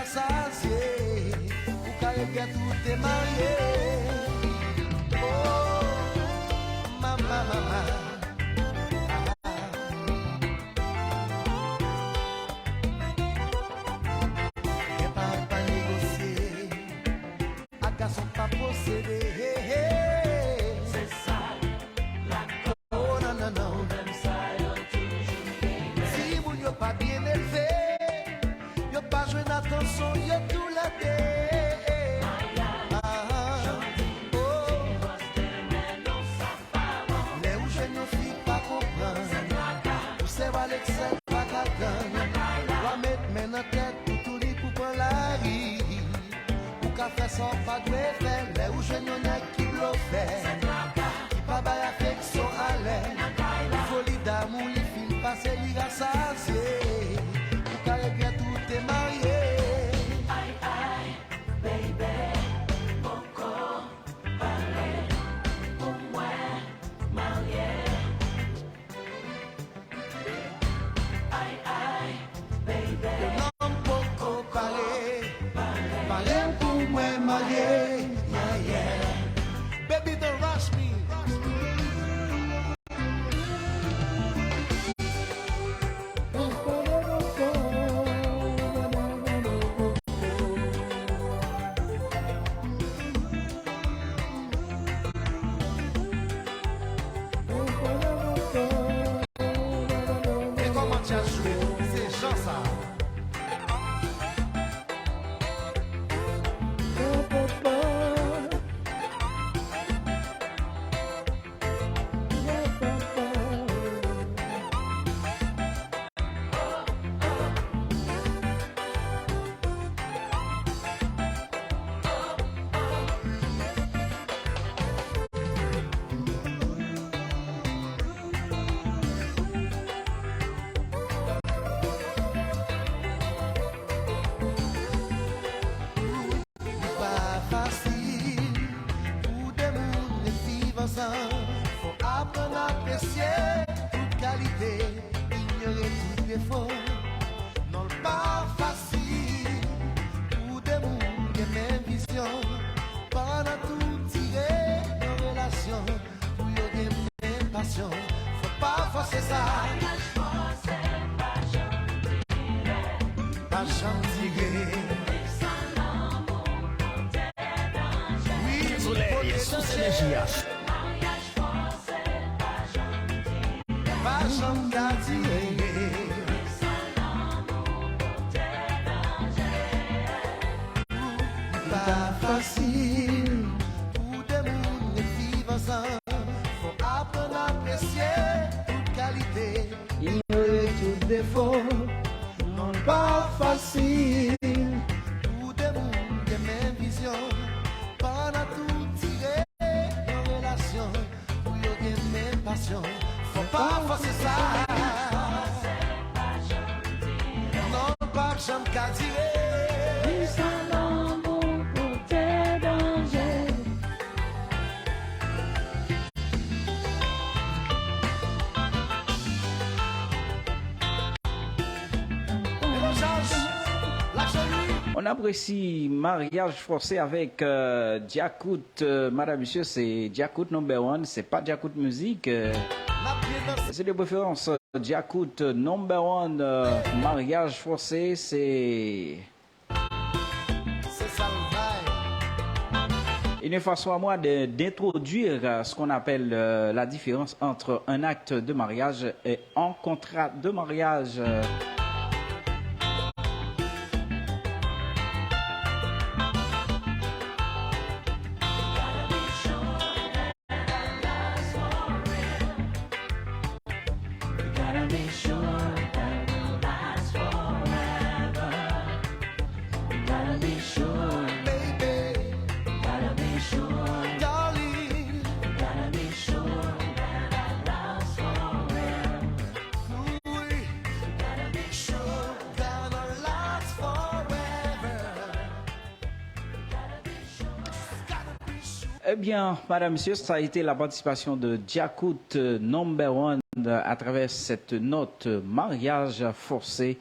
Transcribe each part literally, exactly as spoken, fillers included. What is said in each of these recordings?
Sazye, ou ka regrèt ou te marye. Oh, mama, mama. Gen parèt pa negosye, ak gason pa posede. Se sa. Oh, non, non, non. Timoun yo pa byen elve, yo pa jwenn atansyon, yo tou lè de. Ah, oh. Lè ou jwenn yon fi k pa konprann, ou sèvo a l eksè l pa ka tann. W a met men nan tèt, toutouni pou pran lari. Ou ka fè sa w pa dwe fè, lè ou jwenn yon nèg ki blofè, ki pa bay afeksyon alè. Foli damou li fin pase, li rasazye. Ou ka regrèt ou te marye. Ay, ay, baby, poko pale pou mwen marye. Ay, ay, baby. Yon nonm poko pale, pale pou mwen marye, yeah, yeah. Baby, don't rush me. E kòman djaz jwe tou, se jan sa. Li pa fasil pou de moun ret viv ansanm. Fò aprann apresye tout kalite, inyore tout defo. Non, l pa fasil pou de moun gen menm vizyon. Pandan tout dire nan relasyon, pou yo gen menm pasyon. Fò pa fòse sa. Maryaj fòse pa janm dire. Pa janm dire. Wi, soleil, sous énergie. Maryaj fòse pa janm dire. Pa janm ka dire. Li pa fasil pou de moun ret viv ansanm. Fò aprann apresye tout kalite, inyore tout defo. Non, l pa fasil pou de moun gen menm vizyon. Pandan tout dire nan relasyon, pou yo gen menm pasyon. Fò pa fòse sa. Non, l p ap janm ka dire. Wi, sa lanmou pote danje. On apprécie Mariage forcé avec euh, Djakout. Euh, madame, monsieur, c'est Djakout number one, c'est pas Djakout musique. Euh, c'est de préférence euh, Djakout euh, number one. Euh, mariage forcé, c'est une façon à moi de- d'introduire euh, ce qu'on appelle euh, la différence entre un acte de mariage et un contrat de mariage. Ebyen, madam, mesye, sa a été la participation de Djakout euh, number one euh, à travers cette note euh, mariage forcé.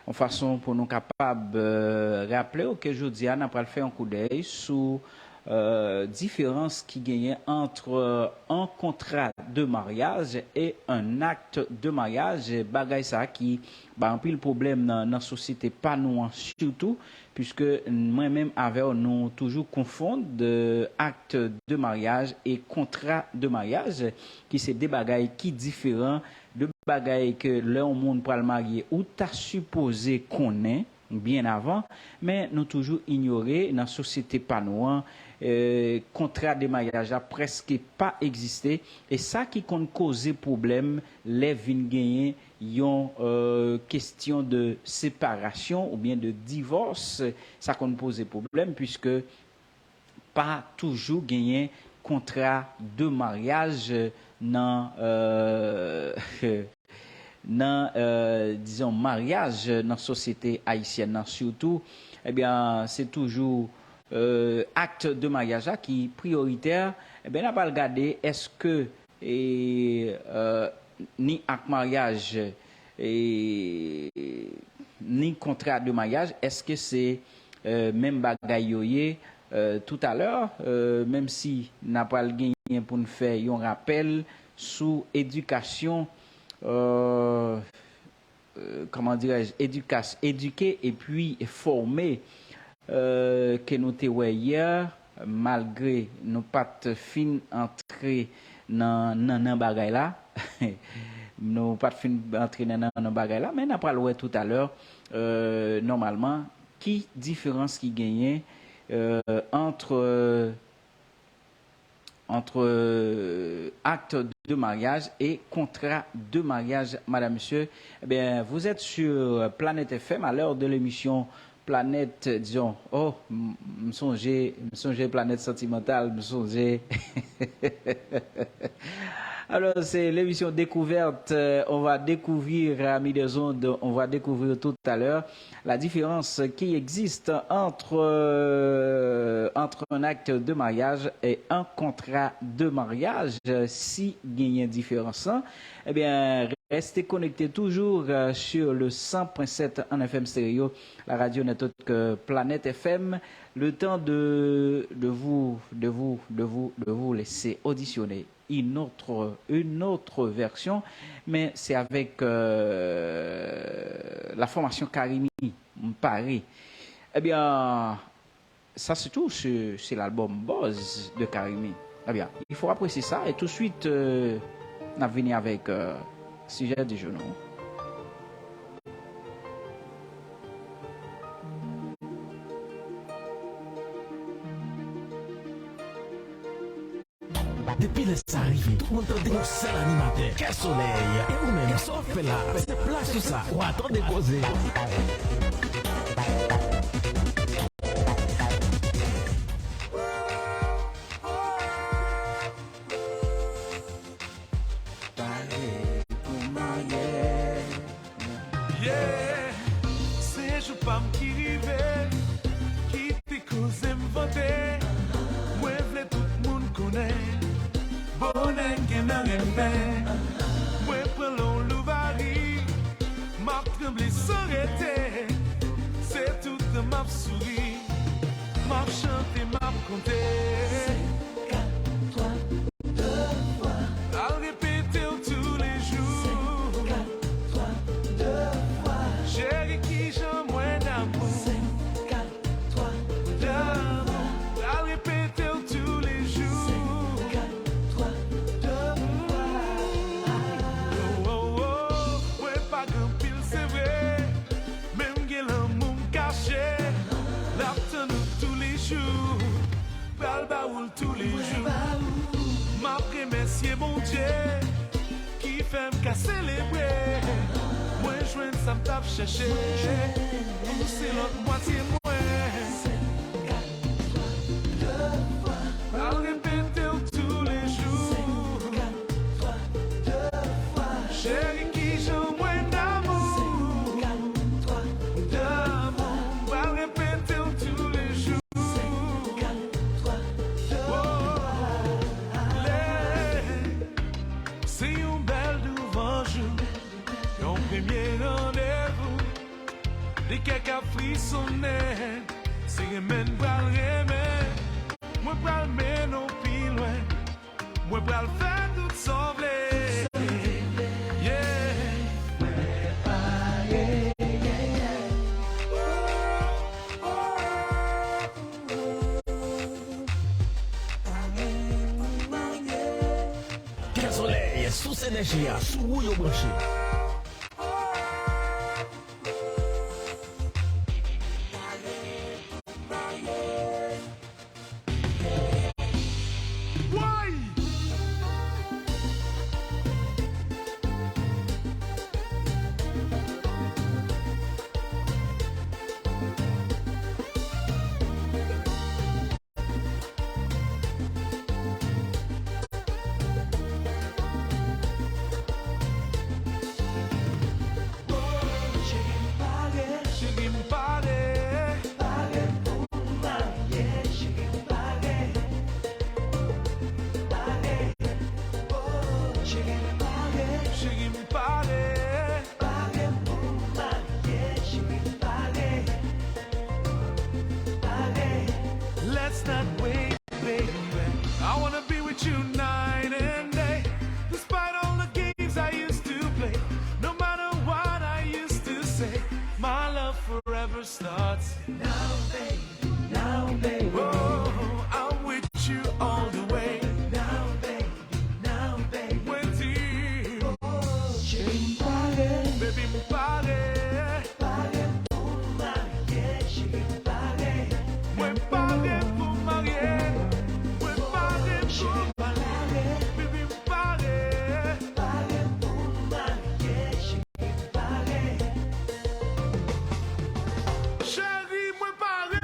yon fason pou nou kapab, euh, raple w ke jodi a, n ap pral fè yon koudèy sou, euh, diferans ki genyen ant, euh, un contrat de mariage et un acte de mariage. Bagay sa ki bay anpil pwoblèm nan, nan sosyete pa nou an sitou, puiske mwen menm avè w, nou toujou konfonn de acte de mariage et contrat de mariage, ki se de bagay ki diferan, de bagay ke lè yon moun pral marye, ou ta sipoze konnen byen avan, men nou toujou inyore nan sosyete pa nou an, euh, kontra de maryaj la prèske pa egziste, e sa ki konn koze pwoblèm lè vin genyen yon, euh, kesyon de separasyon oubyen de divòs, sa konn poze pwoblèm, puiske pa toujou genyen kontra de maryaj nan, euh, nan, euh, dizon, maryaj nan sosyete ayisyèn nan sitou, ebyen, se toujou, euh, akt de maryaj la ki priyoritè. Ebyen, n ap al gade, èske, e, euh, ni ak maryaj, e, ni kontra de maryaj, èske se, euh, menm bagay yo ye, euh, toutalè, euh, menm si n ap pral genyen pou n fè yon rapèl sou edikasyon, euh, euh, comment dirais-je, éducation, éduquer et puis former, euh, ke nou te wè yè, malgre nou pa t fin antre nan, nan, nan bagay la, nou pa t fin antre nan, nan, nan bagay la, men n ap pral wè toutalè, euh, nòmalman, ki diferans ki genyen, euh, ant, euh, entre, euh, acte de mariage et contrat de mariage, madame, monsieur. Eh bien, vous êtes sur Planète F M à l'heure de l'émission Planète, disons, oh, m, m sonje, m sonje Planète Sentimentale, m sonje. Alors, c'est l'émission Découverte. Euh, on va découvrir, amis des ondes, on va découvrir tout à l'heure la différence qui existe entre, euh, entre un acte de mariage et un contrat de mariage. Si genyen diferans lan, ebyen, restez connectés toujours, euh, sur le cent point sept en F M stéréo, la radio n'est autre que Planète F M. Le temps de, de vous, de vous, de vous, de vous laisser auditionner une autre, une autre version, mais c'est avec, euh, la formation Carimi, m pare. Ebyen, sa se tou, se, se lalbòm Buzz de Carimi. Ebyen, il faut apprécier ça, et tout de suite, euh, n ap vini avèk, euh, sijè di jou nou. Depi lè sa rive, tout moun tande yon sèl animatè, Kè Solèy. E ou menm, kisa w ap fè la? Se plas ou sa, w a tande koze. Pare pou maryaj. Yeah, se jou pa m ki rive, kite koze m vante. Mwen vle tout moun konnen, bonè gen nan renmen. Mwen pran lon louvari, m ap tranble san rete. Se toutan m ap souri, m ap chante, m ap konte. Al repete w toulejou. Cheri, kijan mwen damou. Damou. Al repete w toulejou. Oh, oh, oh. Mwen pa gen anpil, se vre, men m gen lanmou m kache. L ap tann ou toulejou. Pral ba ou l toulejou. M ap remèsye Bondye ki fè m ka selebre. Mwen jwenn sa m t ap chèche. Ou se lòt mwatye mwen. Al repete w toulejou. Cheri, kijan mwen damou. Damou. Pral repete w toulejou. Oh, lè, se yon bèl douvanjou, yon premye randevou. sonnen. Si renmen pral renmen, mwen pral mennen w pi lwen. Mwen pral fè tout sa w vle. Yeah. Mwen pare, yeah, yeah. Oh, oh, oh, oh. Pare pou marye. Kè Solèy, sous enèji a, sou ou yo branche. Cheri m pare, cheri m pare. Pare pou marye, cheri m pare. Pare, oh, cheri m pare, cheri m pare. Pare pou marye, cheri m pare. Pare. Let's not wait, baby. I wanna be with you night and day. Despite all the games I used to play, no matter what I used to say, my love forever starts now, baby, now, baby. Oh, I'm with you all the way. Now, baby, now, baby. Mwen di, oh, cheri m pare. Baby, m pare. Pare pou marye, cheri m pare. Mwen pare pou marye. Mwen pare pou marye. Baby, m pare. Pare pou marye, cheri m pare. Cheri, mwen pare.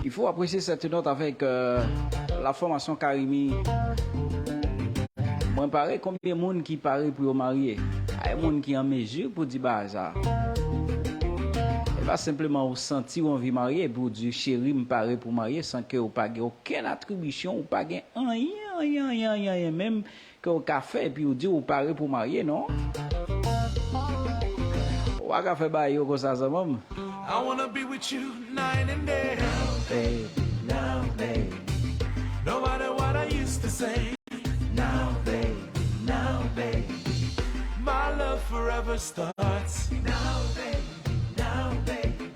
Il faut apprécier cette note avec euh, la formation Carimi. Mwen pare, konbyen moun ki pare pou yo marye? Ay, moun ki an mezi pou di bagay sa. E pa senpleman ou santi ou anvi marye epi ou di cheri m pare pou marye san ke ou pa gen okenn atribisyon, ou pa gen anyen, anyen, anyen, anyen, anyen menm ke ou ka fè epi ou di ou pare pou marye, non? Ou pa ka fè bagay yo konsa, zanmi m. I wanna be with you night and day. Now, baby, now, baby. No matter what I used to say. Now, baby, now, baby. My love forever starts. Now, baby, now, baby.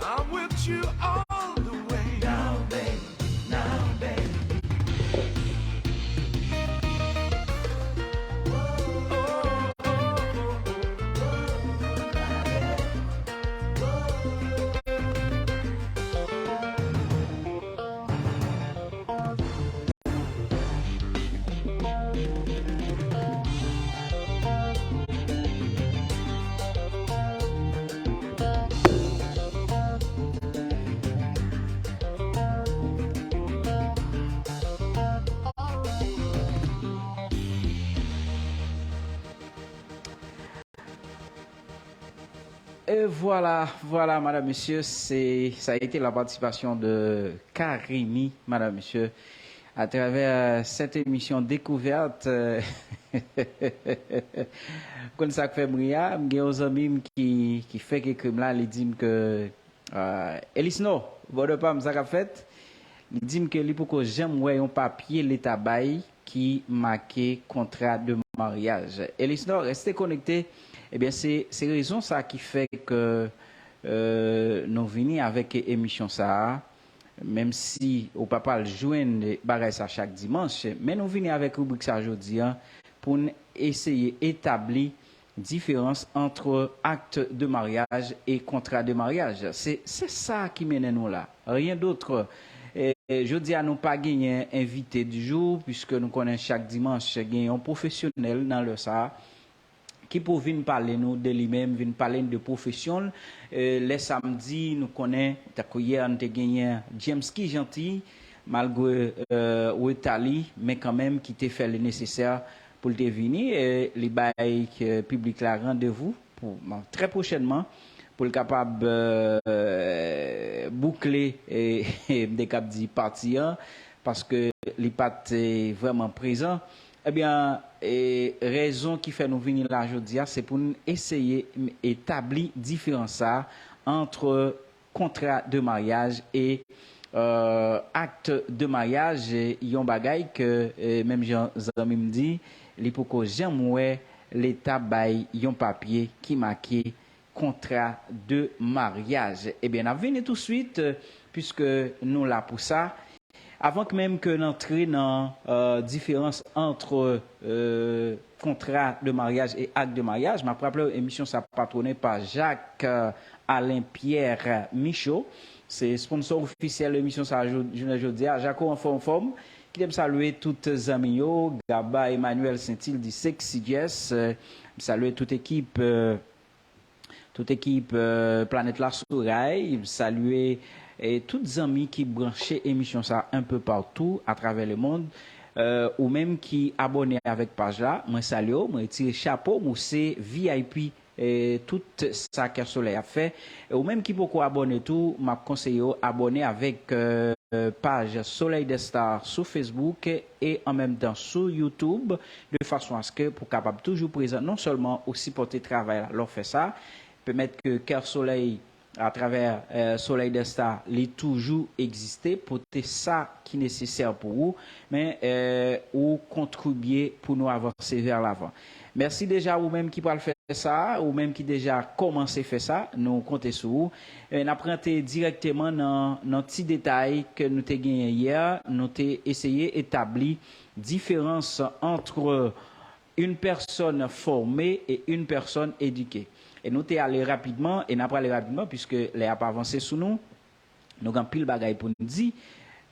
I'm with you all the way. Now, baby, now, baby. Et voilà, voilà, madame, monsieur, c'est, ça a été la participation de Carimi, madame, monsieur, à travers cette émission Découverte. Konn sa k fè m ri a, m gen yon zanmi m ki, ki fèk ekri m la, li di m ke, euh, Elisno, brother pa m, sa k ap fèt? Li di m ke li poko janm wè yon papye leta bay ki make kontra de maryaj. Elisno, reste konekte. Ebyen, se, se rezon sa ki fè ke, euh, nou vini avèk emisyon sa a. Menm si ou pa pral jwenn bagay sa chak dimanch, men nou vini avèk ribrik sa jodi a pou n eseye etabli Différence entre acte de mariage et contrat de mariage. Se, se sa ki mennen nou la. Rien d'autre. E, e, jodi a nou pa genyen envite du jour, puiske nou konnen chak dimanch gen yon pwofesyonèl nan lè sa a ki pou vin pale nou de li menm, vin pale nou de pwofesyon l. E, lè samdi, nou konnen, tankou yè, nou te genyen James Ki Janti, malgre, e, reta li, men kanmenm ki te fè li nesesè pou l te vini. E, li bay, e, piblik la randevou pou, bon, trè pwochènman, pou l kapab, e, boukle, e, m te kab di pati an, paske li pa t, e, vrèman prezan. Ebyen, e, rezon ki fè nou vini la jodi a, se pou n eseye etabli diferans sa a ant kontra de maryaj e, e, akt de maryaj, e, yon bagay ke, e, menm jan zanmi m di, li poko janm wè Leta bay yon papye ki make kontra de maryaj. Ebyen, n ap vini touswit, e, piske nou la pou sa. Avan k menm ke n antre nan, e, diferans ant, e, kontra de maryaj e akt de maryaj, m ap raple w, emisyon sa patwonnen pa Jacques, e, Alain Pierre Michaud. Se sponsò ofisyèl emisyon sa jou-, jounen jodi a. Jaco anfòm, anfòm. Kite m salye tout zanmi yo, Gaba Emmanuel Saintil di Sexy Jess, e, m salye tout ekip, e, tout ekip, e, Planèt Lasoray, m salye, e, tout zanmi ki branche emisyon sa un peu partout à travers le monde. E, ou menm ki abòne avèk paj la, mwen salye w, mwen retire chapo m, ou se V I P, e, tout sa Kè Solèy ap fè. E ou menm ki poko abòne tou, m ap konseye w abòne avèk, e, paj Soleil des Stars sou Facebook e an menm tan sou YouTube, de fason à ce que pou kapab toujou prezan, non sèlman ou sipòte travay la lè w fè sa, pèmèt ke Kè Solèy, atravè, e, Soleil des Stars, li toujou egziste, pote sa ki nesesè pou ou, men, e, ou kontribye pou nou avanse vè lavan. Mèsi deja ou menm ki pral fè sa, ou menm ki deja kòmanse fè sa, nou konte sou ou. E, n ap rantre dirèkteman nan, nan ti detay ke nou te genyen yè, nou te eseye etabli diferans ant une personne formée et une personne éduquée. E nou te ale rapidman, e n ap ale rapidman, piske lè ap avanse sou nou, nou gen anpil bagay pou n di.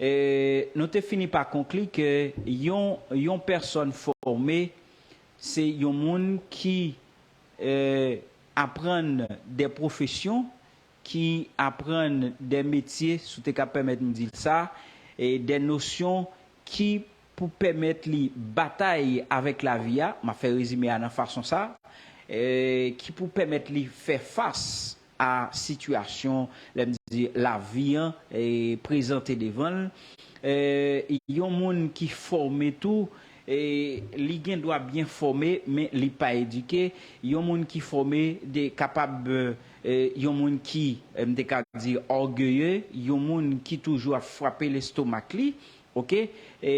E nou te fini pa konkli ke yon, yon pèsòn fòme, se yon moun ki, e, aprann de pwofesyon, ki aprann de metye, si w te ka pèmèt m di l sa, e de nosyon ki pou pèmèt li batay avèk lavi a, m ap fè rezime a nan fason sa, e, ki pou pèmèt li fè fas a sitiyasyon, lè m di lavi an, e, prezante devan l. E, yon moun ki fòme tou, e, li gen dwa byen fòme, men li pa edike. Yon moun ki fòme de kapab, e, yon moun ki, e, m te ka di ògeye, yon moun ki toujou ap frape lestomak li, oke? E,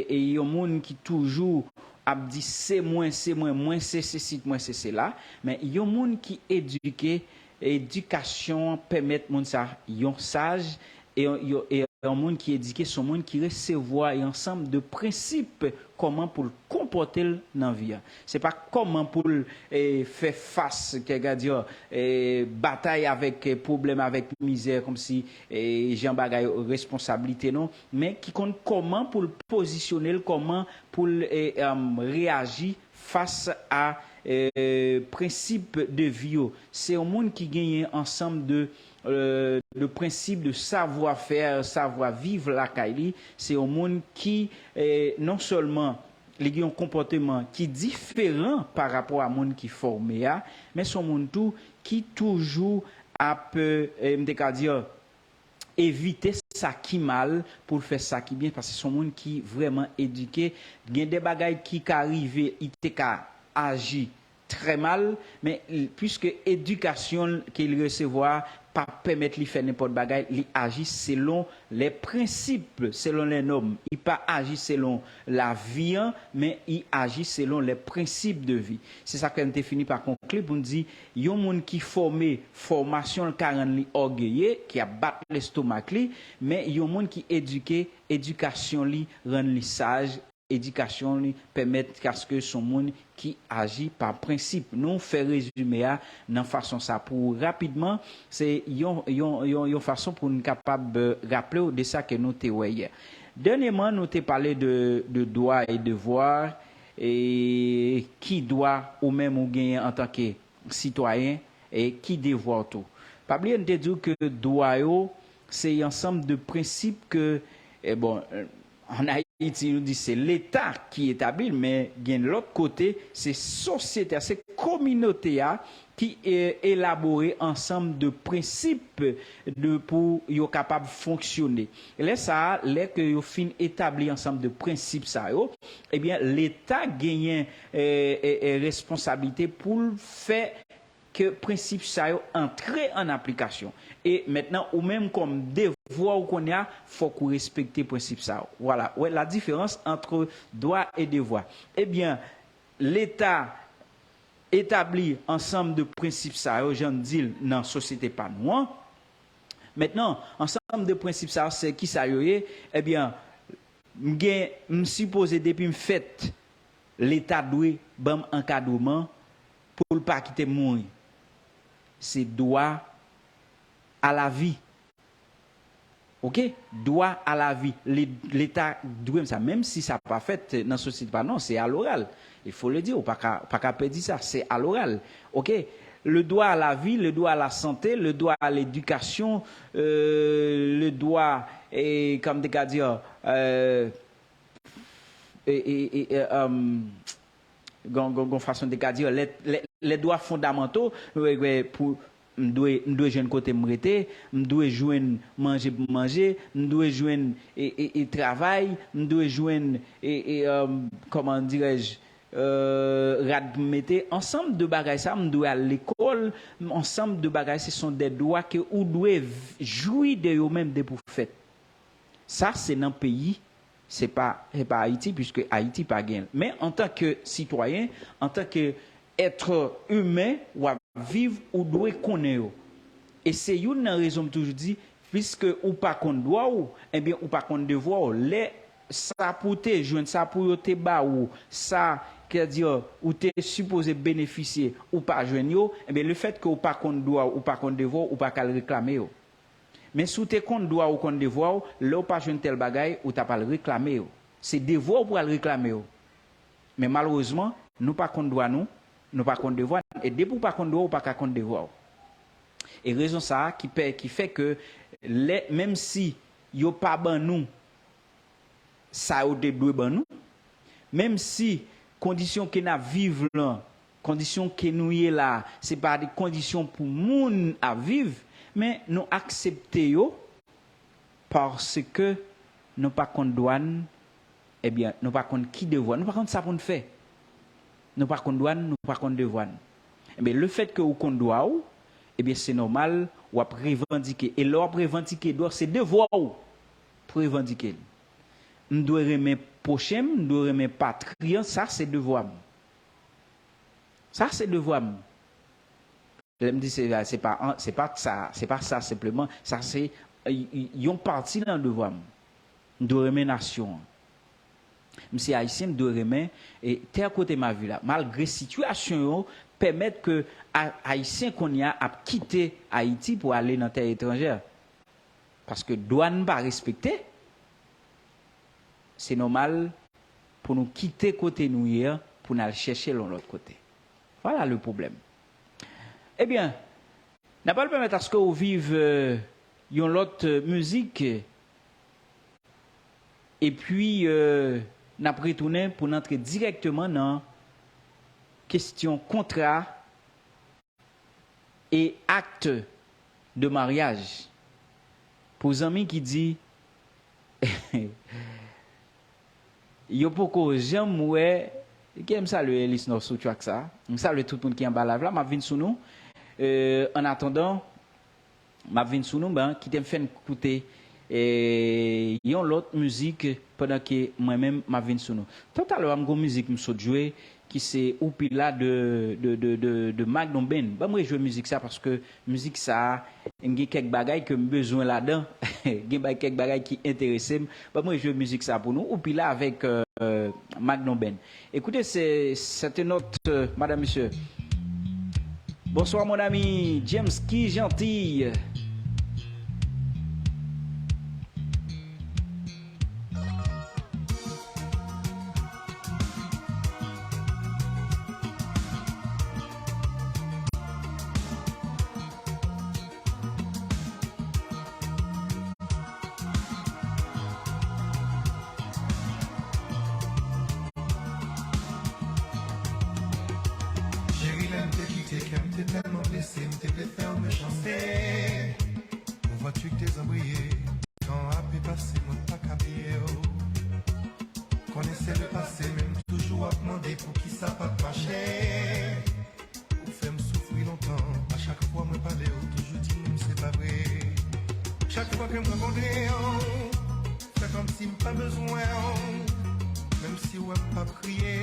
e yon moun ki toujou ap di se mwen, se mwen, mwen se sesi, mwen se sela. Men yon moun ki edike, edikasyon an pèmèt moun sa yon saj, e yon, e yon moun ki edike, se yon moun ki resevwa yon ansanm de prensip kòman pou l konpòte l nan vi a. Se pa kòman pou l, e, fè fas, kè gadyo, e, batay avèk, e, pwoblèm, avèk mizè, kòmsi, e, jan bagay yo, responsablite non, men ki konn kòman pou l pozisyone l, kòman pou l, e, em, reyaji fas a, e, prensip de vi yo. Se yon moun ki genyen ansanm de, e, de prensip de savoir faire, savoir vivre lakay li. Se yon moun ki, e, non sèlman li gen yon konpòteman ki diferan pa rapò a moun ki fòme a, men se yon moun tou ki toujou ap, e, m te ka di, evite sa ki mal pou l fè sa ki byen, paske se yon moun ki vrèman edike. Gen de bagay ki ka rive, li te ka aji trè mal, men l-, piske edikasyon l ke li resevwa pa pèmèt li fè nenpòt bagay, li aji selon les principes, selon les normes. Li pa aji selon lavi an, men li aji selon les principes de vie. Se sa k fè m te fini pa konkli pou m di, yon moun ki fòme, fòmasyon l ka rann li ògeye, ki ap bat lestomak li, men yon moun ki edike, edikasyon li rann li saj, edikasyon li pèmèt aske se yon moun ki aji pa prensip. Nou fè rezime a nan fason sa pou rapidman, se yon, yon, yon, yon fason pou n kapab, eh, raple w de sa ke nou te wè yè. Dènyèman, nou te pale de, de dwa e devwa, e ki dwa ou menm ou genyen antanke sitwayen, e ki devwa w tou. Pa bliye, n te di w ke dwa yo, se yon ansanm de prensip ke, e bon, ann Ayiti, nou di se Leta ki etabli l, men gen lòt kote, se sosyete a, se kominote a ki, e, elabore ansanm de prensip de, pou yo kapab fonksyone. Lè sa a, lè ke yo fin etabli ansanm de prensip sa yo, ebyen, Leta genyen, e, e, e, responsablite pou l fè ke prensip sa yo antre an aplikasyon. E mentnan, ou menm kòm devwa w kounye a, fòk ou respekte prensip sa yo. Vwala, wè la diferans ant dwa e devwa. Ebyen, Leta etabli ansanm de prensip sa yo, jan n di l nan sosyete pa nou an. Mentnan, ansanm de prensip sa yo, se ki sa yo ye? Ebyen, m gen, m sipoze depi m fèt, Leta dwe ban m ankadreman pou l pa kite m mouri. Se dwa a la vi. Oke? Dwa a la vi. Le-, Leta dwe m sa. Menm si sa pa fèt nan sosyete pa nou, se a loral. Il faut le dire, ou pa ka, pa ka pèdi sa. Se a loral. Oke? Le droit à la vie, le droit à la santé, le droit à l'éducation, euh, le droit, e, kòm te ka di, euh, e, e, e, e, um, gon, gon, gon fason te ka di, lè, lè, lè dwa fondamanto, e, e, pou, m dwe, m dwe jwenn kote m rete, m dwe jwenn manje pou m manje, m dwe jwenn, e, e, e, travay, m dwe jwenn, e, e, um, kòman dirèj, euh, rad pou m mete, ansanm de bagay sa, m dwe al lekòl, ansanm de bagay, se son de dwa ke ou dwe v-, jwi de yo menm depi w fèt. Sa, se nan peyi, se pa, se pa Ayiti, puiske Ayiti pa gen l. Men antanke sitwayen, antanke èt imen, w ap viv, ou dwe konnen yo. E se youn nan rezon m toujou di, piske ou pa konn dwa w, ebyen, ou pa konn devwa w. Lè sa pou w te jwenn, sa pou yo te ba ou, sa, sètadi, ou te sipoze benefisye, ou pa jwenn yo, ebyen, lefètke ou pa konn dwa w, ou pa konn devwa w, ou pa ka al reklame yo. Men si w te konn dwa w, ou konn devwa w, lè w pa jwenn tèl bagay, ou t ap al reklame yo. Se devwa w pou al reklame yo. Men malerezman, nou pa konn dwa nou, nou pa konn devwa n. E depi w pa konn dwa w, ou pa ka konn devwa w. E rezon sa a ki pè, ki fè ke lè, menm si yo pa ban nou sa yo te dwe ban nou, menm si kondisyon ke n ap viv lan, kondisyon ke nou ye la, se pa de kondisyon pou moun ap viv, men nou aksepte yo paske nou pa konn dwa n, ebyen, nou pa konn ki devwa, nou pa konn sa pou n fè. Nou pa konn dwa n, nou pa konn devwa n. Ebyen, lefètke ou konn dwa w, ebyen, se nòmal, w ap revandike. E lè w ap revandike dwa w, se devwa w pou revandike l. M dwe renmen pwochen m, m dwe renmen patri an, sa se devwa m. Sa se devwa m. Lè m di se, se pa an, se pa sa, se pa sa senpleman, sa se, e, y-, yon pati nan devwa m. M dwe renmen nasyon an. M se Ayisyen, m dwe renmen, e, tè kote m ap viv la. Malgre sitiyasyon yo pèmèt ke a-, Ayisyen kounye a ap kite Ayiti pou ale nan tè etranjè. Paske dwa n pa respekte, se nòmal pou nou kite kote nou ye a, pou n al chèche l yon lòt kote. Vwala le pwoblèm. Ebyen, n ap al pèmèt aske w viv, euh, yon lòt, euh, mizik, epi, euh, n ap retounen pou n antre dirèkteman nan kesyon kontra e acte de mariage. Pou zanmi ki di, yo poko janm wè, ke m salye Elisnor sou track sa. M salye tout moun ki anba live la, m ap vin sou nou. Euh, an atandan, m ap vin sou nou, ben, kite m fè n koute, eh, yon lòt mizik pandan ke mwen menm m ap vin sou nou. Talè a m gon mizik m sot jwe, ki se Ou Pila de, de, de, de, de Magnum Band. Ban m rejwe mizik sa, paske mizik sa, m gen kèk bagay ke m bezwen ladan. Gen bay-, kèk bagay ki enterese m. Ban m rejwe mizik sa pou nou. Ou Pila avèk, euh, euh, Magnonben. Écoutez, c'est, c'est une autre, euh, madame, monsieur. Bonsoir, mon ami James Ki Gentil. Cheri, lè m te kite, kè m te tèlman blese, m te vle fè w mechanste. Ou vwa tu k te zanbriye, tan ap pase, mwen pa ka bliye w. Konnen se le pase, men m toujou ap mande poukisa pa t mache. Ou fè m soufri lontan. A chak fwa mwen pale, ou toujou di m se pa vre. Chak fwa ke m rankontre w, fè kòmsi m pa bezwen w. Menm si w wè m p ap kriye,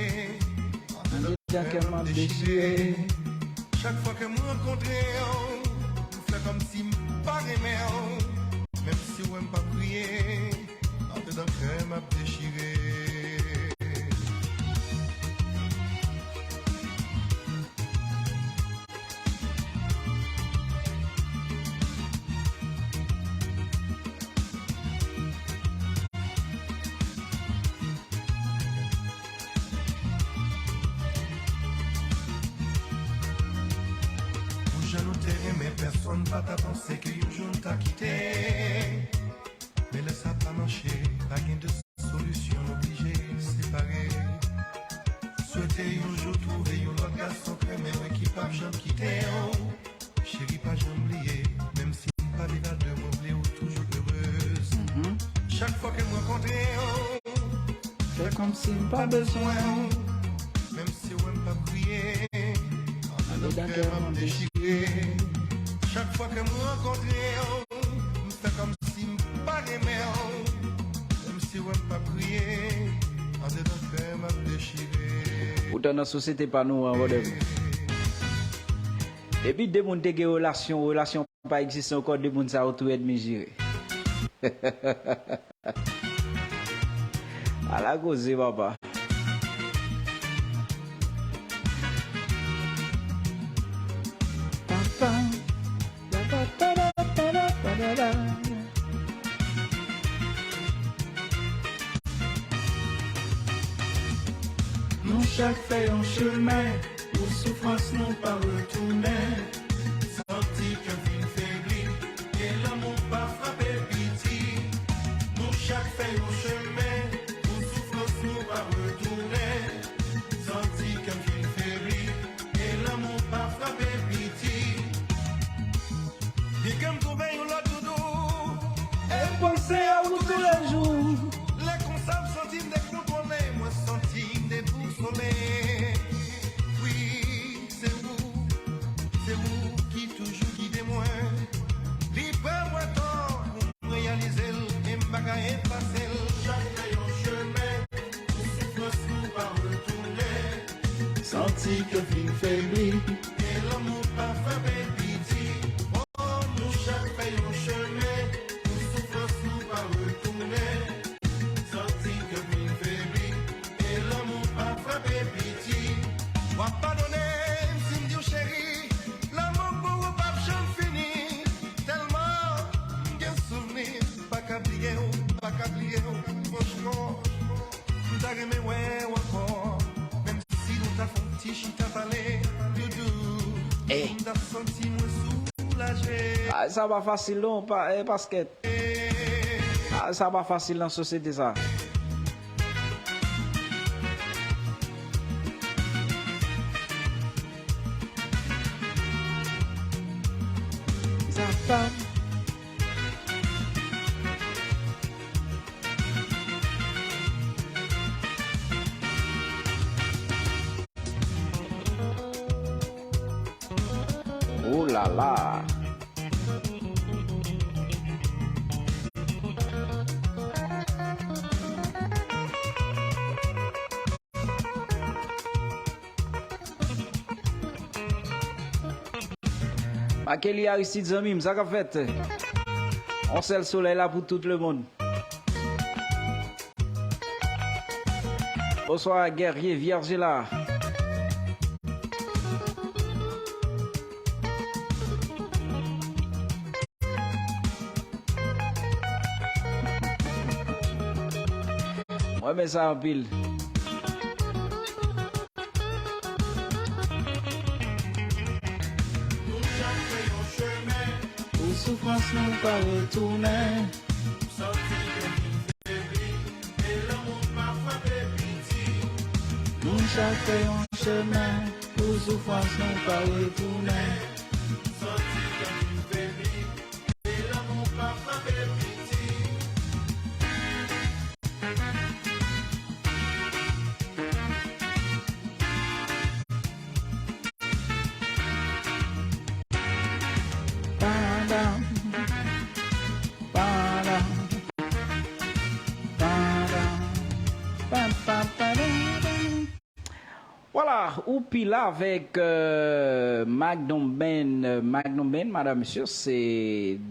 andedan kè m ap dechire. Chak fwa ke m rankontre w, m fè kòmsi m pa renmen w. Menm si w wè m p ap kriye, andedan kè m ap dechire. Pou jan nou te renmen, pèsonn pa ta panse ke yon jou n ta kite. Men lè sa pa mache, pa gen de solisyon, n oblije separe. Swete yon jou twouve yon lòt gason k renmen mwen, ki p ap janm kite w. Cheri, pa janm bliye, menm si m pa viv a de, mwen vle w toujou erez. Chak fwa ke m rankontre w, fè kòmsi m pa bezwen w. Menm si w wè m p ap kriye, andedan kè m ap dechire. Chak fwa ke m rankontre w, m fè kòmsi m pa renmen w. Menm si w wè m p ap kriye, andedan kè m ap dechire. Poutan nan sosyete pa nou an, brother, depi de moun te gen relasyon, relasyon pa egziste ankò, de moun sa yo tou ènmi jire. Ala koze, papa. Nou chak fè yon chemen, pou soufrans nou pa retounen. Santi kè m fin febli, e lanmou pa frape piti. Nou chak fè yon chemen, pou soufrans nou pa retounen. Santi kè m fin febli, e lanmou pa frape piti. Byen ke m twouve yon lòt doudou, e m panse a ou toulejou. Lè konsa m santi m dekontwole, mwen santi m debousole. Wi, se ou, se ou ki toujou gide mwen. Li pa mwen tò pou m reyalize l, e m pa ka efase l. Chak fè yon chemen, pou soufrans nou pa retounen. Santi kè m fin febli, e lanmou pa frape piti. O, nou chak fè yon chemen, pou soufrans nou pa retounen. Santi kè m fin febli, e lanmou pa frape piti. W ap padone m si m di w cheri, lanmou m pou ou p ap janm fini. Tèlman m gen souvni, m pa ka bliye w, m pa ka bliye w, franchman. M ta renmen wè w ankò, menm si nou ta fè yon ti chita pale, doudou. Eh. M t ap santi mwen soulaje. Ah, sa pa fasil non, pa, eh, Pasquet. Ah, sa pa fasil nan sosyete sa. Sa pa Ooh la la. Makeli Aristide, zanmi m, sa k ap fèt? On sèl solèy la pou tout lemonn. Bonswa, Guerrier Vierge la. Mwen renmen sa anpil. Pou soufrans nou pa retounen. Nou chak fè yon chemen, pou soufrans nou pa retounen. Vwala, ou pi la avèk euh, Magnum Band. Magnum Band, madam, mesye, se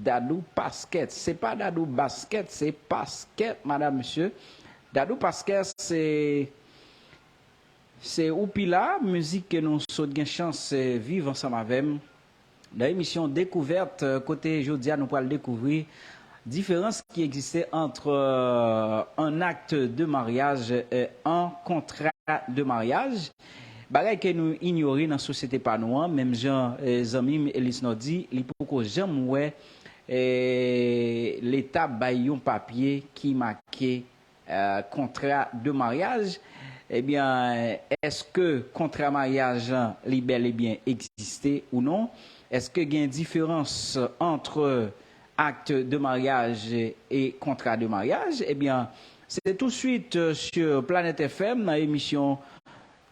Dadou Paskèt. Se pa Dadou Baskèt, se Paskèt, madam, mesye. Dadou Paskèt, se se ou pi la, mizik ke nou sot gen chans euh, viv ansanm avè m. Nan emisyon Dekouvèt, euh, kote jodi a nou pral dekouvri diferans ki egziste ant euh, un acte de mariage et un contrat de mariage. Bagay ke nou inyore nan sosyete pa nou an, menm jan euh, zanmi m Elisnor di, li poko janm wè euh, Leta bay yon papye ki make euh, kontra de maryaj, ebyen, èske kontra maryaj lan li bèl e byen egziste ou non? Èske gen diferans ant acte de mariage et contrat de mariage? Ebyen, se touswit euh, sur Planet F M nan emisyon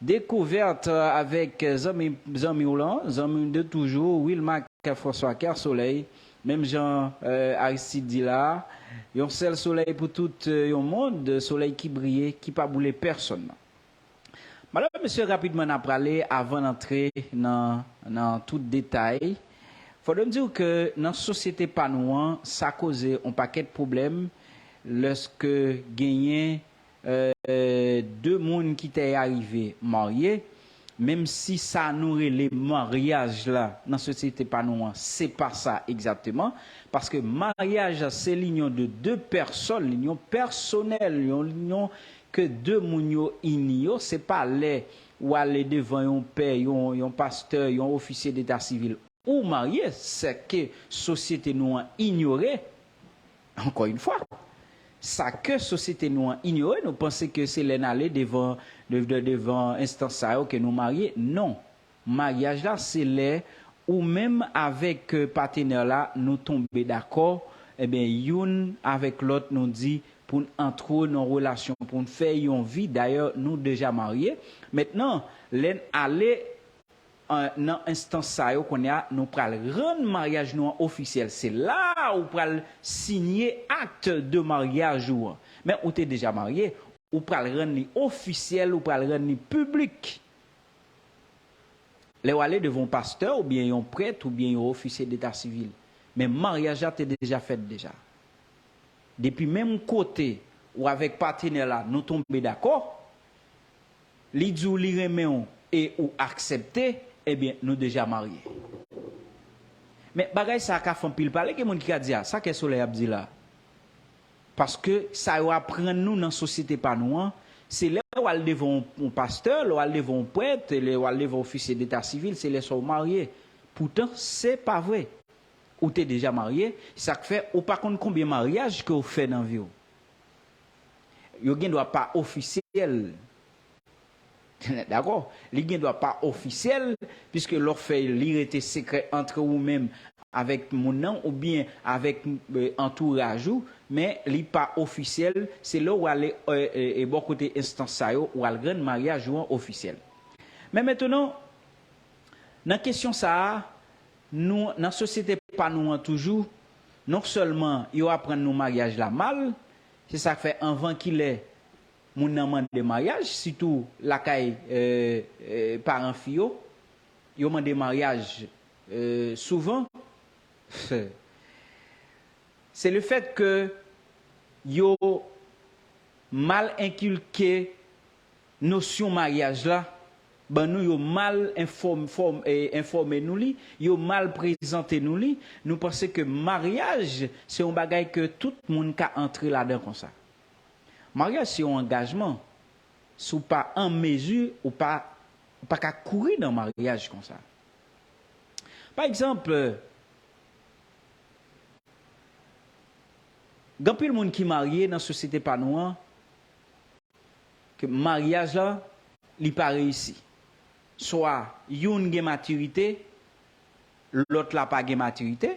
Dekouvèt avèk zanmi, zanmi w lan, zanmi w de toujou, Wilmac François Kersolèy. Menm jan euh, Aristide di la, yon sèl solèy pou tout euh, yon mond, solèy ki briye, ki pa boule pèsonn. Madanm, mesye, rapidman n a prale avan n antre nan, nan tout detay. Fòdè m di w ke nan sosyete pa nou an, sa koze yon pakèt pwoblèm lèske genyen euh, de moun ki te arive marye, menm si sa nou rele maryaj la nan sosyete pa nou an, se pa sa egzakteman, paske maryaj la se linyon de de pèsòn, linyon pèsonèl, yon linyon ke de moun yo ini yo, se pa lè ou ale devan yon pè, yon, yon pastè, yon ofisye deta sivil ou marye, sa ke sosyete nou an inyore, ankò yon fwa, sa ke sosyete nou an inyore, nou panse ke se lè n ale devan, de, de, devan enstans sa yo ke nou marye. Non. Maryaj la, se lè ou menm avèk euh, patenè la, nou tonbe dakò, ebyen, youn avèk lòt, nou di pou n antre nan relasyon, pou n fè yon vi. Dayè, nou deja marye. Mentnan, lè n ale an- nan enstans sa yo kounye a, nou pral rann maryaj nou an ofisyèl. Se la a ou pral siyen acte de mariage ou an. Men ou te deja marye, ou pral rann li ofisyèl, ou pral rann li piblik. Lè w ale devan yon pastè oubyen yon prèt oubyen yon ofisye deta sivil, men maryaj la te deja fèt deja. Depi menm kote ou avèk patenè la nou tonbe dakò, li di w li renmen w e ou aksepte, ebyen, nou deja marye. Men bagay sa a ka fè anpil pale, gen moun ki ka di, a, sa Kè Solèy ap di la? Paske sa yo aprann nou nan sosyete pa nou an, se lè w al devan yon, yon pastè, lè w al devan yon prèt, lè w al devan ofisye deta sivil, se lè sa w marye. Poutan, se pa vre. Ou te deja marye, sa k fè ou pa konn konbyen maryaj ke w fè nan vi w. Yo gen dwa pa ofisyèl. Dakò? Li gen dwa pa ofisyèl, piske lè w fè l, li rete sekrè antre ou menm avèk moun nan oubyen avèk euh, antouraj ou, men li pa ofisyèl, se lè w ale euh, euh, bò kote enstans sa yo, w al rann maryaj ou an ofisyèl. Men mentnan, nan kesyon sa a, nou, nan sosyete pa nou an toujou, non sèlman yo aprann nou maryaj la mal, se sa k fè anvan kilè moun nan mande maryaj, sitou lakay euh, euh, paran fi yo, yo mande maryaj euh, souvan. Se le fèt ke yo mal enkilke nosyon maryaj la ban nou, yo mal enfòm, fòm, eh, enfòme nou li, yo mal prezante nou li. Nou panse ke maryaj se yon bagay ke tout moun ka antre ladan konsa. Maryaj se yon angajman. Si w pa an mezi, ou pa, ou pa ka kouri nan maryaj konsa. Pa egzanp, gen anpil moun ki marye nan sosyete pa nou an, ke maryaj la, li pa reyisi. Swa youn gen matirite, lòt la pa gen matirite,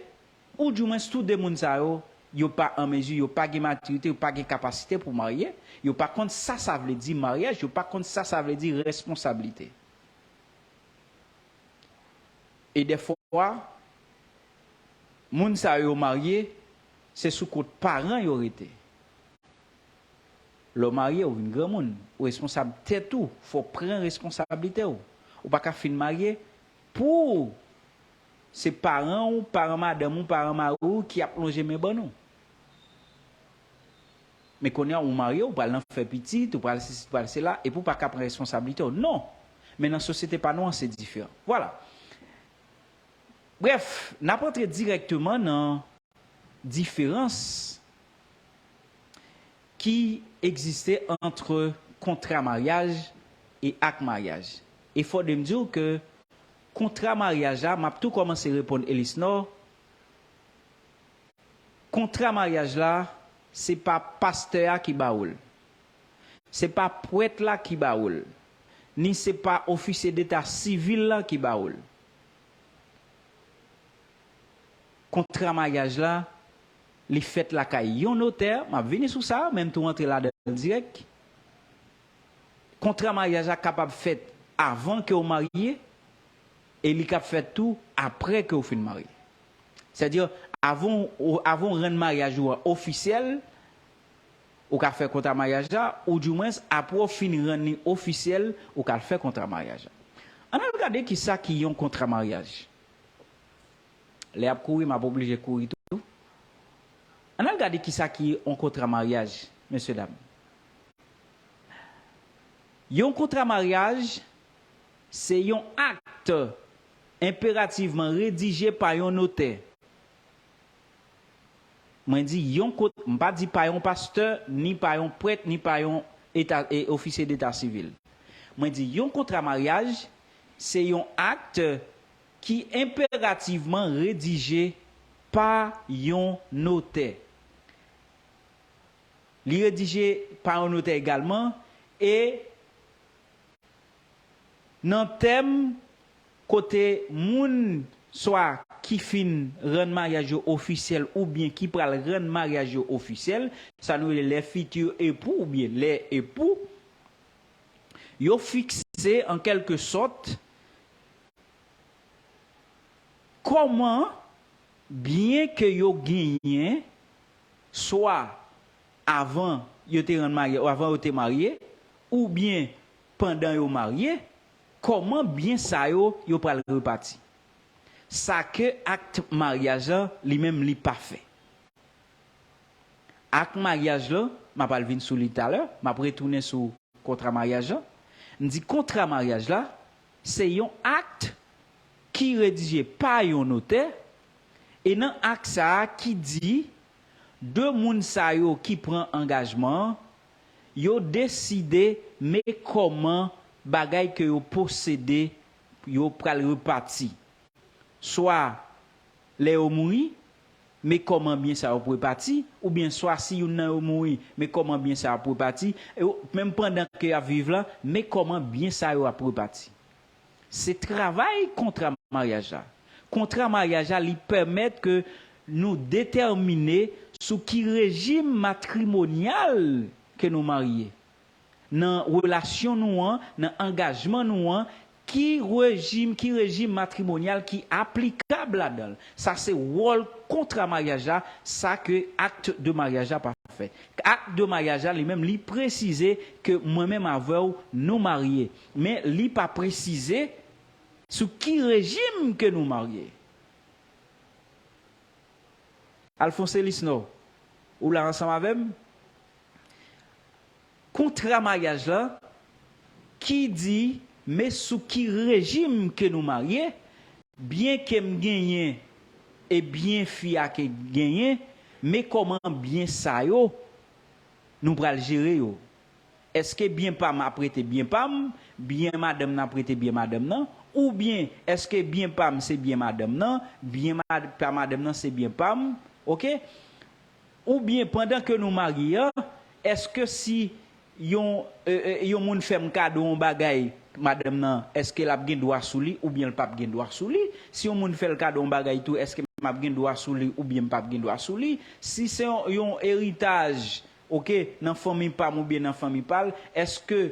oudimwens tou de moun sa yo, yo pa an mezi, yo pa gen matirite, yo pa gen kapasite pou marye, yo pa konn sa sa vle di maryaj, yo pa konn sa sa vle di responsablite. E dèfwa, moun sa yo marye, se sou kont paran yo rete. Lè w marye, ou vin granmoun, ou responsab tèt ou, fò w pran responsablite w. Ou pa ka fin marye pou se paran w, paran madanm ou, paran mari w ki ap lonje men ban nou. Men kounye a, ou marye, ou pral nan fè pitit, ou pral sesi, ou pral sela, epi ou pa ka pran responsablite w. Non! Men nan sosyete pa nou an, se diferan. Vwala. Brèf, n ap antre dirèkteman nan diferans ki egziste ant kontra maryaj e ak maryaj. E fò de m di w ke kontra maryaj la, m ap tou kòmanse reponn Elisnor, kontra maryaj la, se pa pastè a ki ba ou l. Se pa prèt la ki ba ou l. Ni se pa ofisye deta sivil la ki ba ou l. Kontra maryaj la, li fèt lakay yon notè, m ap vini sou sa, men m tou rantre ladan l dirèk. Kontra maryaj la kapab fèt avan ke w marye, e li kab fèt tou apre ke w fin marye. Sètadi, avan w, avan w rann maryaj ou an ofisyèl, ou ka fè kontra maryaj la, oudimwens, apre w fin rann li ofisyèl, ou ka al fè kontra maryaj la. Ann al gade kisa ki yon kontra maryaj. Lè y ap kouri, m ap oblije kouri tou. Ann al gade kisa ki yon kontra maryaj, mesye dam. Yon kontra maryaj, se yon ak enperativman redije pa yon notè. Mwen di yon kot-, m pa di pa yon pastè, ni pa yon prèt, ni pa yon eta, e, ofisye deta sivil. Mwen di yon kontra maryaj, se yon ak ki enperativman redije pa yon notè. Li redije pa yon notè egalman, e nan tèm kote moun swa ki fin rann maryaj yo ofisyèl oubyen ki pral rann maryaj yo ofisyèl, sa nou rele les futurs époux oubyen les époux, yo fikse an kèlke sòt kòman byen ke yo genyen, swa avan yo te rann marye, avan yo te marye, oubyen pandan yo marye, kòman byen sa yo, yo pral repati. Sa ke ak maryaj la, li menm, li pa fè. Ak maryaj la, m ap al vin sou li talè, m ap retounen sou kontra maryaj la. M di kontra maryaj la, se yon ak ki redije pa yon notè, e nan ak sa a ki di, de moun sa yo ki pran angajman an, yo deside men kòman bagay ke yo posede yo pral repati. Swa lè yo mouri, men kòman byen sa yo pou repati, oubyen swa si youn nan yo mouri, men kòman byen sa yo ap repati, e yo, menm pandan ke y ap viv la, men kòman byen sa yo ap repati. Se travay kontra maryaj la. Kontra maryaj la, li pèmèt ke nou detèmine sou ki rejim matrimonyal ke nou marye. Nan relasyon nou an, nan angajman nou an, ki rejim, ki rejim matrimonyal ki aplikab ladan l. Sa se wòl kontra maryaj la, sa ke ak de maryaj la pa fè. Ak de maryaj la, li menm, li presize ke mwen menm avè w, nou marye. Men li pa presize sou ki rejim ke nou marye. Alphonse Elisnor, ou la ansanm avè m? Kontra maryaj la, ki di, men sou ki rejim ke nou marye, byen ke m genyen e byen fi a ke genyen, men kòman byen sa yo, nou pral jere yo. Èske byen pa m ap rete byen pa m, byen madanm nan ap rete byen madanm nan, oubyen èske byen pa m se byen madanm nan, byen mad-, pa madanm nan se byen pa m, oke? Oubyen pandan ke nou marye a, èske si yon, e, e, yon moun fè m kado yon bagay, madanm nan, èske l ap gen dwa sou li oubyen l p ap gen dwa sou li? Si yon moun fè l kado yon bagay tou, èske m ap gen dwa sou li oubyen m p ap gen dwa sou li? Si se yon, yon eritaj, oke, nan fanmi pa m oubyen nan fanmi pa l, èske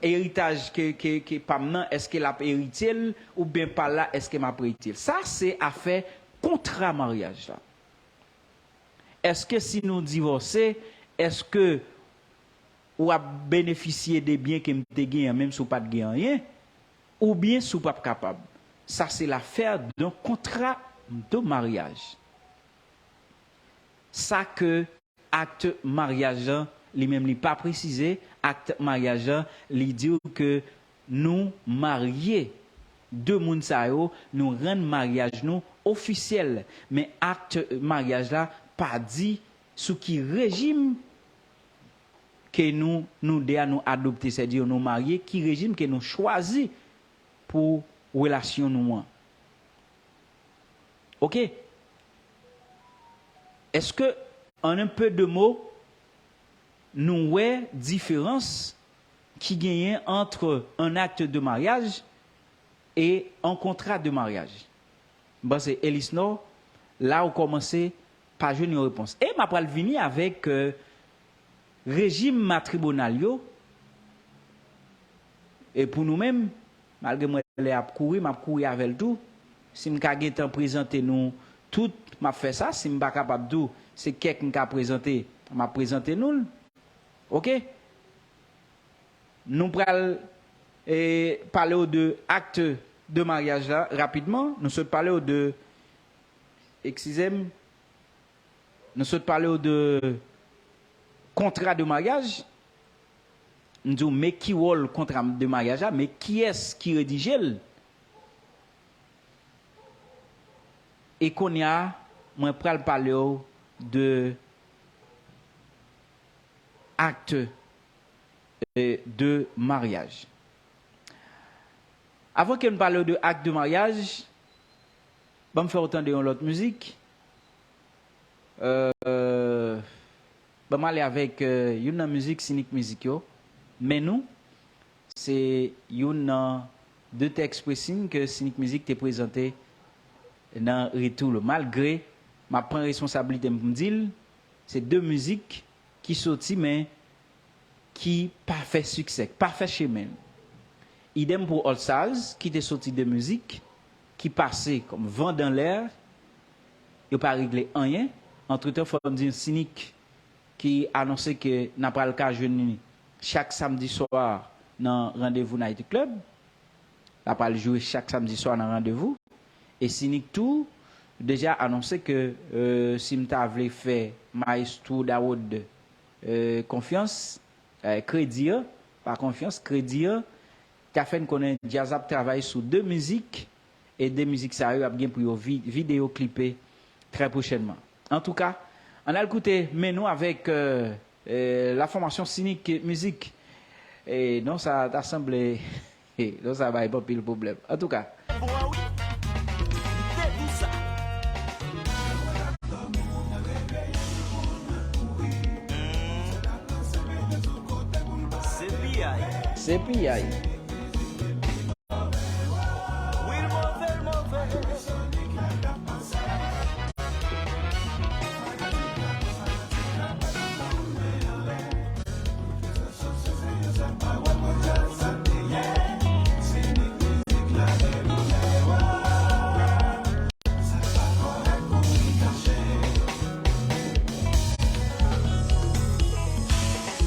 eritaj ke, ke, ke pa m nan, èske l ap eritye l oubyen pa l la, èske m ap eritye l? Sa se afè kontra maryaj la. Èske si nou divòse, èske w ap benefisye de byen ke m te genyen menm si w pa t gen anyen, oubyen si w p ap kapab? Sa se l'affaire d'un contrat de mariage. Sa ke akt maryaj lan, li menm li pa presize, akt maryaj lan, li di w ke nou marye. De moun sa yo, nou rann maryaj nou ofisyèl. Men akt maryaj la pa di sou ki rejim ke nou, nou de a nou adopte, sètadi nou marye, ki rejim ke nou chwazi pou relasyon nou an. Oke? Èske, en un peu de mots, nou wè diferans ki genyen entre un acte de mariage et un contrat de mariage? M panse, Elisnor, la ou kòmanse pa jwenn yon repons. E m ap pral vini avèk, euh, rejim matrimonyal yo. E pou nou menm, malgre m wè lè ap kouri, m ap kouri avè l tou. Si m ka gentan prezante nou tout, m ap fè sa. Si m pa kapab tou, se kèk m ka prezante, m ap prezante nou l. Oke? Nou pral, e, pale w de acte de mariage la rapidman. Nou sot pale w de, eskize m, nou sot pale w de kontra de maryaj. M di w, men ki wòl kontra de maryaj la, men kiyès ki redije l. E kounye a, mwen pral pale w de acte, euh, de mariage. Avan ke m pale w de acte de mariage, ban m fè w tande yon lòt mizik. Euh, ban m ale avèk, euh, youn nan mizik Sinik Mizik yo. Men nou, se youn nan de tèks pressing ke Sinik Mizik te prezante nan retou l. Malgre m ap pran responsablite m pou m di l, se de mizik ki soti, men ki pa fè siksè, pa fè chemen l. Idèm pou All Stars, ki te soti de mizik, ki pase kòm van dan lè, yo pa regle anyen. Antretan, fò m di Sinik ki anonse ke n a pral ka jwenn li chak samdi swa nan Randevou Night Club. L ap al jwe chak samdi swa nan Randevou. E Sinik tou deja anonse ke, euh, si m ta vle fè Maestro Dawood, euh, konfyans, euh, kredi an, pa konfyans, kredi an, ta fè n konnen djaz ap travay sou de mizik, e de mizik sa yo ap gen pou yo vi-, videyo klipe trè pwochènman. Antouka, ann al koute men nou avèk, euh, euh, la formation Sinik Mizik. E non sa ta sanble, non sa bay anpil pwoblèm. Antouka. Se piyay. Se piyay.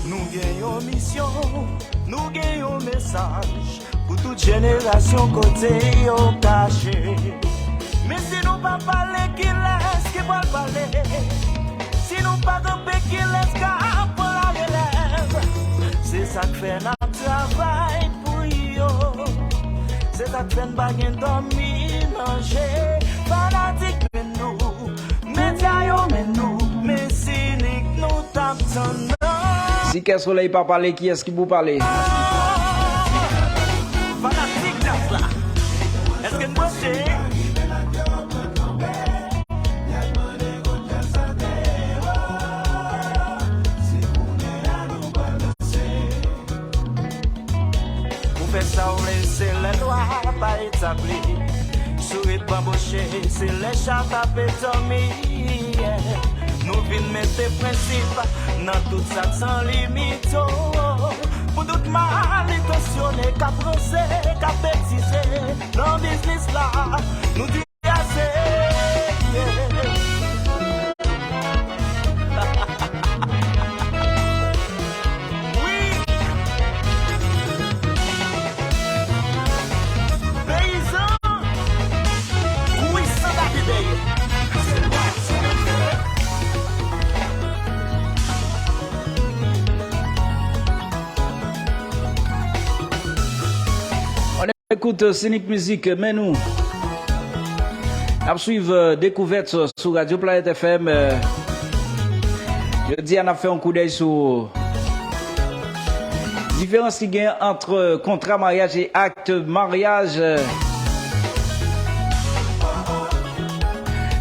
Nou gen yon misyon, nou gen yon mesaj pou tout jenerasyon kote yo kache. Men si nou pa pale, kilès ki pral pale? Si nou pa kanpe, kilès k ap pran larelèv? Se sa k fè n ap travay fè n pa gen dòmi nan je. Fanatik men nou, medya yo men nou, men Sinik nou t ap tann nan. Si kè solèy pa pale, kiyès ki pou pale? Fanatik djaz la, èske n branche? Ou fè sa w vle, se lè lwa pa etabli. Si w ret banboche, se lè chat ap dòmi. Nou vin mete prensip nan tout sa k san limit yo. Pou tout mal entansyone k ap ranse, k ap betize nan biznis la, nou di ase. Wi. Peyizan, kouri san lavi dèyè. Ann ekoute Sinik Mizik, men nou. N ap swiv, euh, Dekouvèt sou Radio Planète F M, euh, jodi a n ap fè yon koudèy sou diferans ki gen ant kontra maryaj e ak maryaj,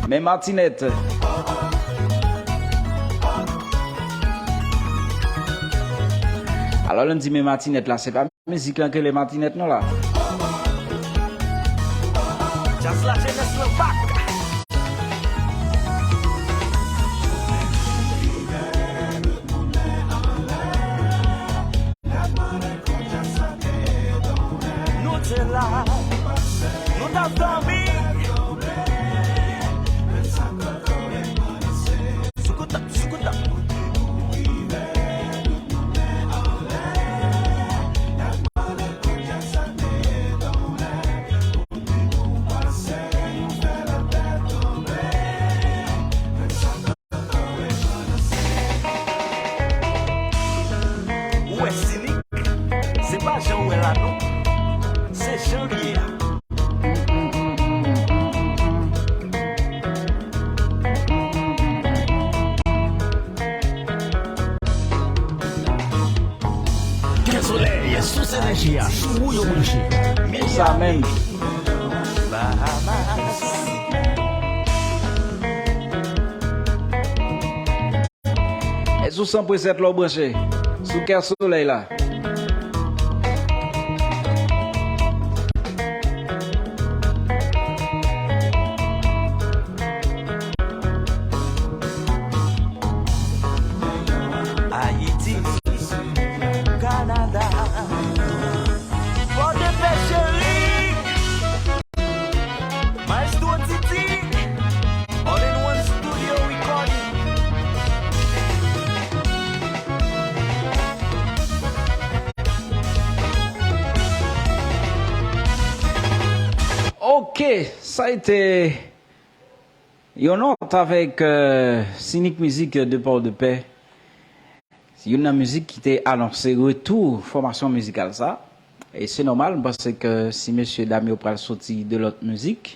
men Matinèt. Alò, lè m di men Matinèt la, se pa mizik lan k rele Matinèt non la. Djaz la, jenès lan back. Nou te la, nou t ap dòmi. Soukout, soukout. Ou wè Sinik, se pa jan ou wè l la non. Se jan li ye a. Kè solèy, sous enèji a, sou ou yo branche. Sa menm. Bahamas. E sou san pwen sèt la w branche, sou Kè Solèy la. Ayiti, Kanada, Pòdepè cheri. Maestro Titi, All in One Studio Recording. Ok, sa a été yon nòt avèk, euh, Sinik Mizik de Pòdepè. Se youn nan mizik ki te anonse retou fòmasyon mizikal sa. E se nòmal, m panse ke si mesye dam yo pral soti de lòt mizik,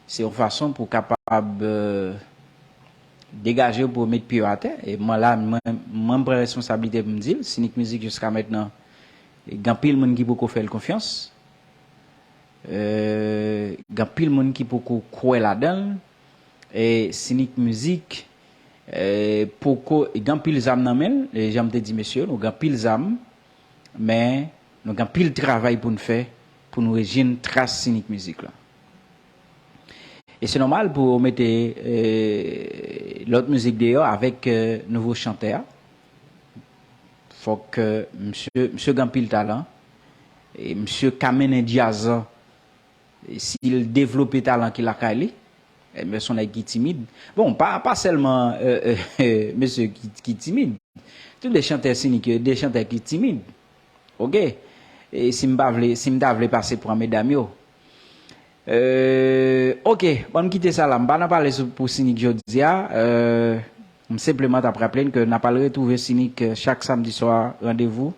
se yon fason pou kapab, euh, degaje yo, pou yo met pye yo atè. E mwen la, mwen, mwen m pran responsablite pou m di l, Sinik Mizik jiska mentnan, gen anpil moun ki poko fè l konfyans. Euh, gen anpil moun ki poko kwè ladan l. E Sinik Mizik, euh, poko, gen anpil zam nan men l, e jan m te di mesye yo, nou gen anpil zam, men nou gen anpil travay pou n fè pou nou rejwenn tras Sinik Mizik la. E se nòmal pou yo mete, euh, lòt mizik deyò avèk, euh, nouvo chantè a. Fòk, euh, misye, misye gen anpil talan. E misye ka mennen djaz lan. E si l devlope talan ki lakay li, e, men se yon nèg ki timid. Bon, pa, pa sèlman, euh, euh, mesye ki, ki timid. Tout de chantè Sinik yo, de chantè ki timid. Ok? E si m pa vle, si m ta vle pase pran medam yo. Euh, ok, bon, m kite sa la. M pa nan pale sou, pou Sinik jodi a. Euh, m senpleman t ap raple n ke n ap al retwouve Sinik, euh, chak samdi swa, randevou.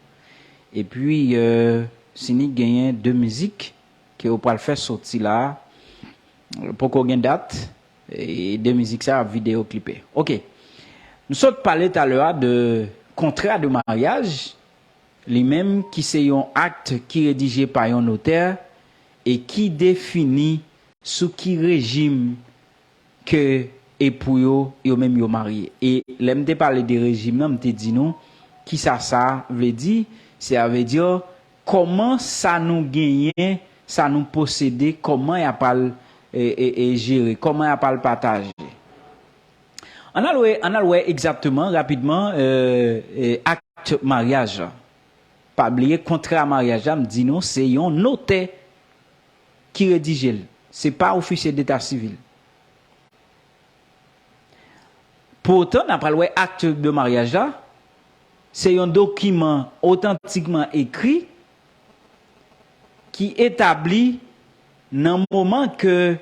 Epi, euh, Sinik genyen de mizik ke yo pral fè soti la, poko gen dat, e de mizik sa ap videyo klipe. Ok. Nou sot pale talè a de kontra de maryaj, li menm ki se yon akt ki redije pa yon notè e ki defini sou ki rejim ke epou yo, yo menm yo marye. E lè m te pale de rejim nan, m te di nou kisa sa vle di, sa vle di kòman sa nou genyen, sa nou posede, kòman y ap al e, e, e jere, kòman y ap al pataje. Ann al wè, ann al wè egzakteman, rapidman, e, e, akt maryaj la. Pa bliye kontra maryaj la, m di nou, se yon notè ki redije l. Se pa ofisye deta sivil. Poutan, n ap al wè akt de maryaj la, se yon dokiman otantikman ekri ki etabli nan moman ke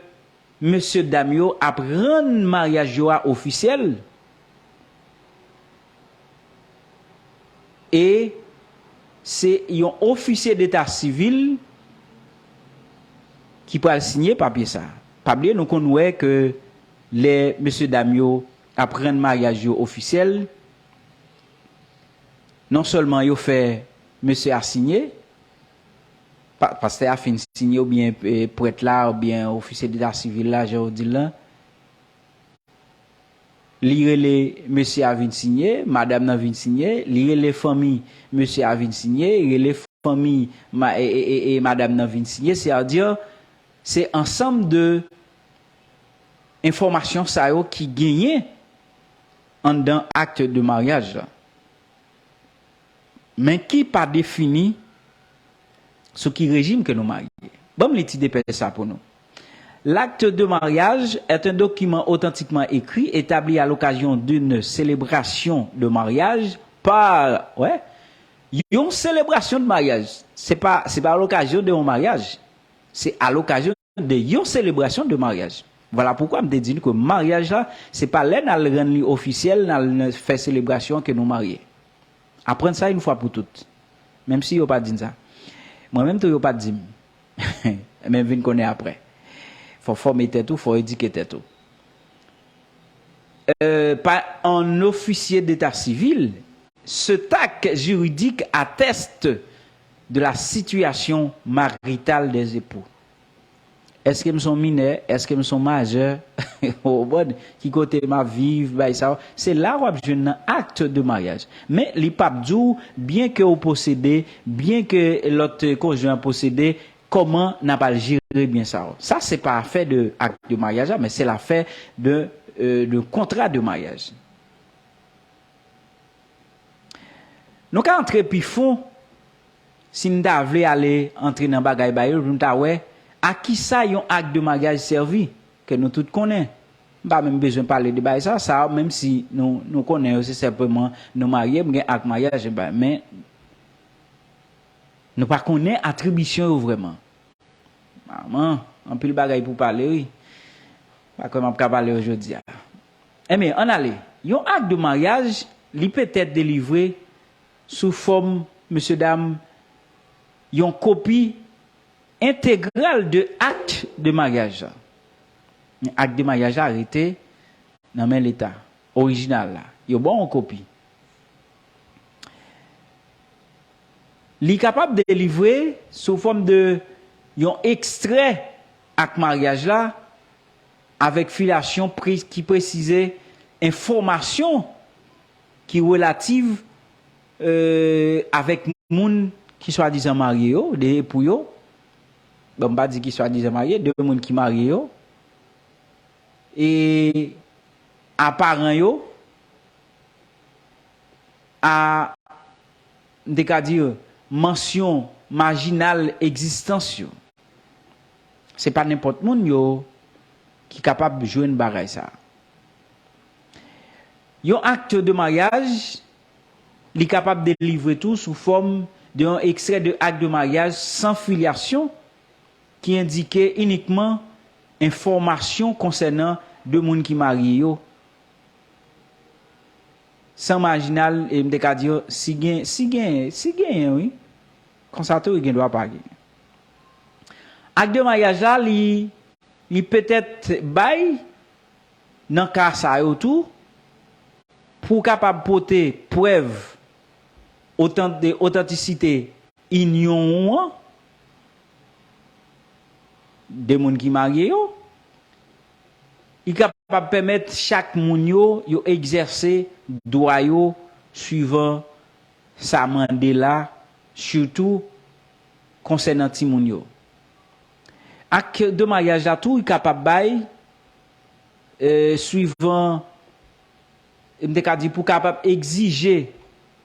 mesye dam yo ap rann maryaj yo a ofisyèl, e se yon ofisye deta sivil ki pral sinye papye sa. Pa bliye, nou konn wè ke lè mesye dam yo ap rann maryaj yo ofisyèl, non sèlman yo fè mesye a sinye, pa, pastè a fin sinye, oubyen e, prèt la, oubyen ofisye deta sivil la, jan yo di l lan, li rele mesye a vin sinye, madanm nan vin sinye, li rele fanmi mesye a vin sinye, li rele fanmi ma, e, e, e, e madanm nan vin sinye, sètadi, se ansanm de enfòmasyon sa yo ki genyen anndan akt de maryaj la, men ki pa defini sou ki rejim ke nou marye. Ban m li ti depè sa pou nou. L'acte de mariage est un document authentiquement écrit établi à l'occasion d'une célébration de mariage par, ouais, yon selebrasyon de maryaj. Se pa, se pa à l'occasion de yon maryaj. Se à l'occasion de yon selebrasyon de maryaj. Vwala poukwa m te di nou ke maryaj la, se pa lè n al rann li ofisyèl, n al fè selebrasyon ke nou marye. Aprann sa yon fwa pou tout. Menm si yo pa di n sa. Mwen menm tou, yo pa t di m. Men m vin konnen apre. Fò w fòme tèt ou, fò w edike tèt ou. Euh, par un officier d'état civil, cet acte juridique atteste de la situation maritale des époux. Èske m se yon minè? Èske m se yon majè? Ou konprann? Ki kote m ap viv, bay sa yo. Se la w ap jwenn nan acte de mariage. Men li p ap di w, byen ke w posede, byen ke lòt konjwen an posede, kòman n ap al jere byen sa yo. Sa, se pa afè de acte de mariage la, men se lafè de, euh, de contrat de mariage. Nou ka antre pi fon, si n ta vle ale antre nan bagay ba yo, pou n ta wè a kisa yon acte de mariage sèvi, ke nou tout konnen. M pa menm bezwen pale de bagay sa, sa, menm si nou, nou konnen yo, se senpleman nou marye, m gen acte maryaj, men nou pa konnen atribisyon yo vrèman. Manman, anpil bagay pou pale, wi. Pa kwè m ap ka pale yo jodi a. Enben, ann ale. Yon acte de mariage, li peut être délivré sous forme, mesye dam, yon kopi entegral de acte de mariage la. Acte de mariage la rete nan men Leta, orijinal la. Yo ba w yon kopi. Li kapab delivre sou fòm de yon ekstrè acte maryaj la, avèk filasyon pre, ki presize enfòmasyon ki relativ, euh, avèk moun ki swadizan marye yo, de epou yo. Bon, m pa di ki swadizan marye, de moun ki marye yo. E a paran yo, a, m te ka di, mansyon majinal egzistans yo. Se pa nenpòt moun yo ki kapab jwenn bagay sa. Yon acte de mariage, li kapab delivre tou sou fòm de yon ekstrè de acte de mariage sans filiation ki endike inikman enfòmasyon konsènan de moun ki marye yo. San majinal, e m te ka di, si gen, si gen, si genyen, wi. Konsa tou, gen dwa pa genyen. Ak de maryaj la, li, li petèt bay nan ka sa yo tou, pou w kapab pote prèv otan-, de otantisite inyon ou an, de moun ki marye yo, li kapab pèmèt chak moun yo, yo egzèse dwa yo swivan sa mande la, sitou konsènan timoun yo. Ak de maryaj la tou, li kapab bay, e, swivan, m te ka di, pou kapab egzije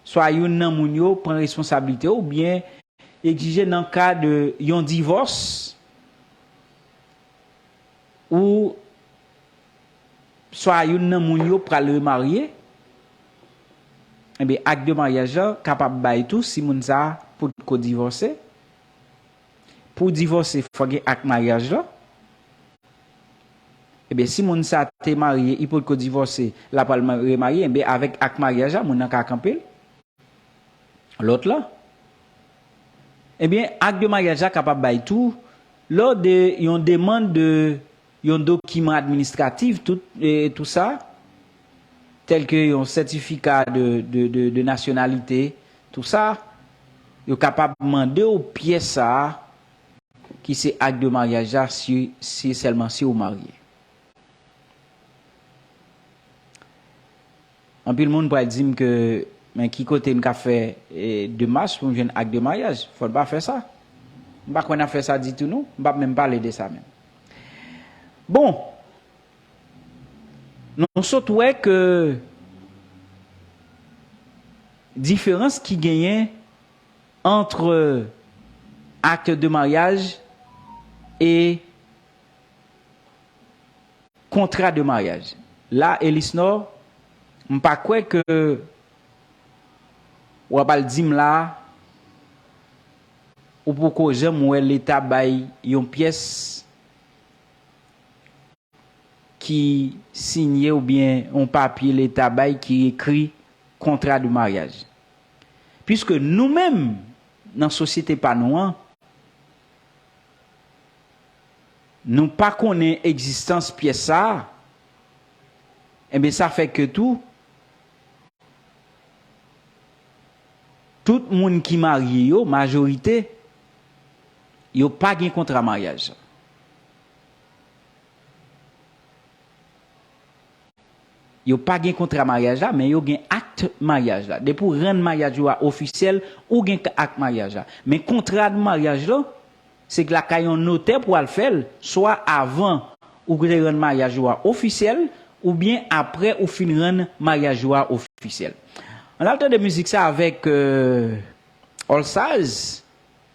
swa youn nan moun yo pran responsablite oubyen egzije nan ka de yon divòs ou swa youn nan moun yo pral remarye, enben, ak de maryaj la kapab bay tou si moun sa a potko divòse. Pou w divòse, fò gen ak maryaj la. Ebyen, si moun sa te marye, li potko divòse, l ap pral ma-, remarye, ebyen, avèk ak maryaj la, moun nan ka kanpe l. Lòt la. Ebyen, ak de maryaj la kapab bay tou, lò de yon demann de yon dokiman administratif, tout, e, tou sa, tèl ke yon sètifika de, de, de, de nasyonalite, tou sa, yo kapab mande w pyès sa a, ki se ak de maryaj la, si, si sèlman si w marye. Anpil moun pral di m ke, men ki kote m ka fè, e, demach pou m jwenn ak de maryaj? Fò n pa fè sa. M pa kwè n ap fè sa ditou, non. M p ap menm pale de sa menm. Bon, nou sot wè ke diferans ki genyen entre acte de mariage et contrat de mariage. La, Elisnor, m pa kwè ke w ap al di m la, ou poko janm wè Leta bay yon pyès ki sinye oubyen yon papye Leta bay ki ekri kontra de maryaj. Piske nou menm, nan sosyete pa nou an, nou pa konnen egzistans pyès sa a, enben, sa fè ke tou, tout moun ki marye yo, majorite, yo pa gen kontra maryaj. Yo pa gen kontra maryaj la, men yo gen ak maryaj la. Depi w rann maryaj ou a ofisyèl, ou gen ak maryaj la. Men kontra maryaj la, se lakay yon notè pou al fè l, swa avan ou te rann maryaj ou a ofisyèl, oubyen apre ou fin rann maryaj ou a ofisyèl. Ann al tande mizik sa avèk, euh, All Stars.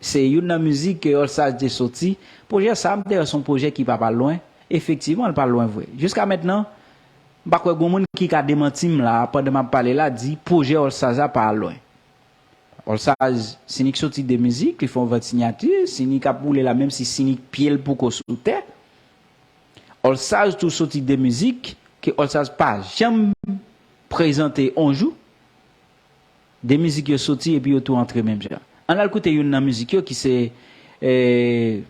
Se youn nan mizik ke All Stars te soti. Pwojè sa a, m te wè se yon pwojè ki pa pral lwen. Efektivman, l pa lwen vre. Jiska mentnan, m pa kwè gen moun ki ka demanti m la, pandan m ap pale la, di pwojè All Stars la pa al lwen. All Stars, Sinik soti de mizik, li fè yon vant sinyati, Sinik ap woule la, menm si Sinik pye l poko sou tè. All Stars tou soti de mizik, ke All Stars pa janm prezante on jou. De mizik yo soti epi yo tou antre menm jan. Ann al koute youn nan mizik yo ki se, eh,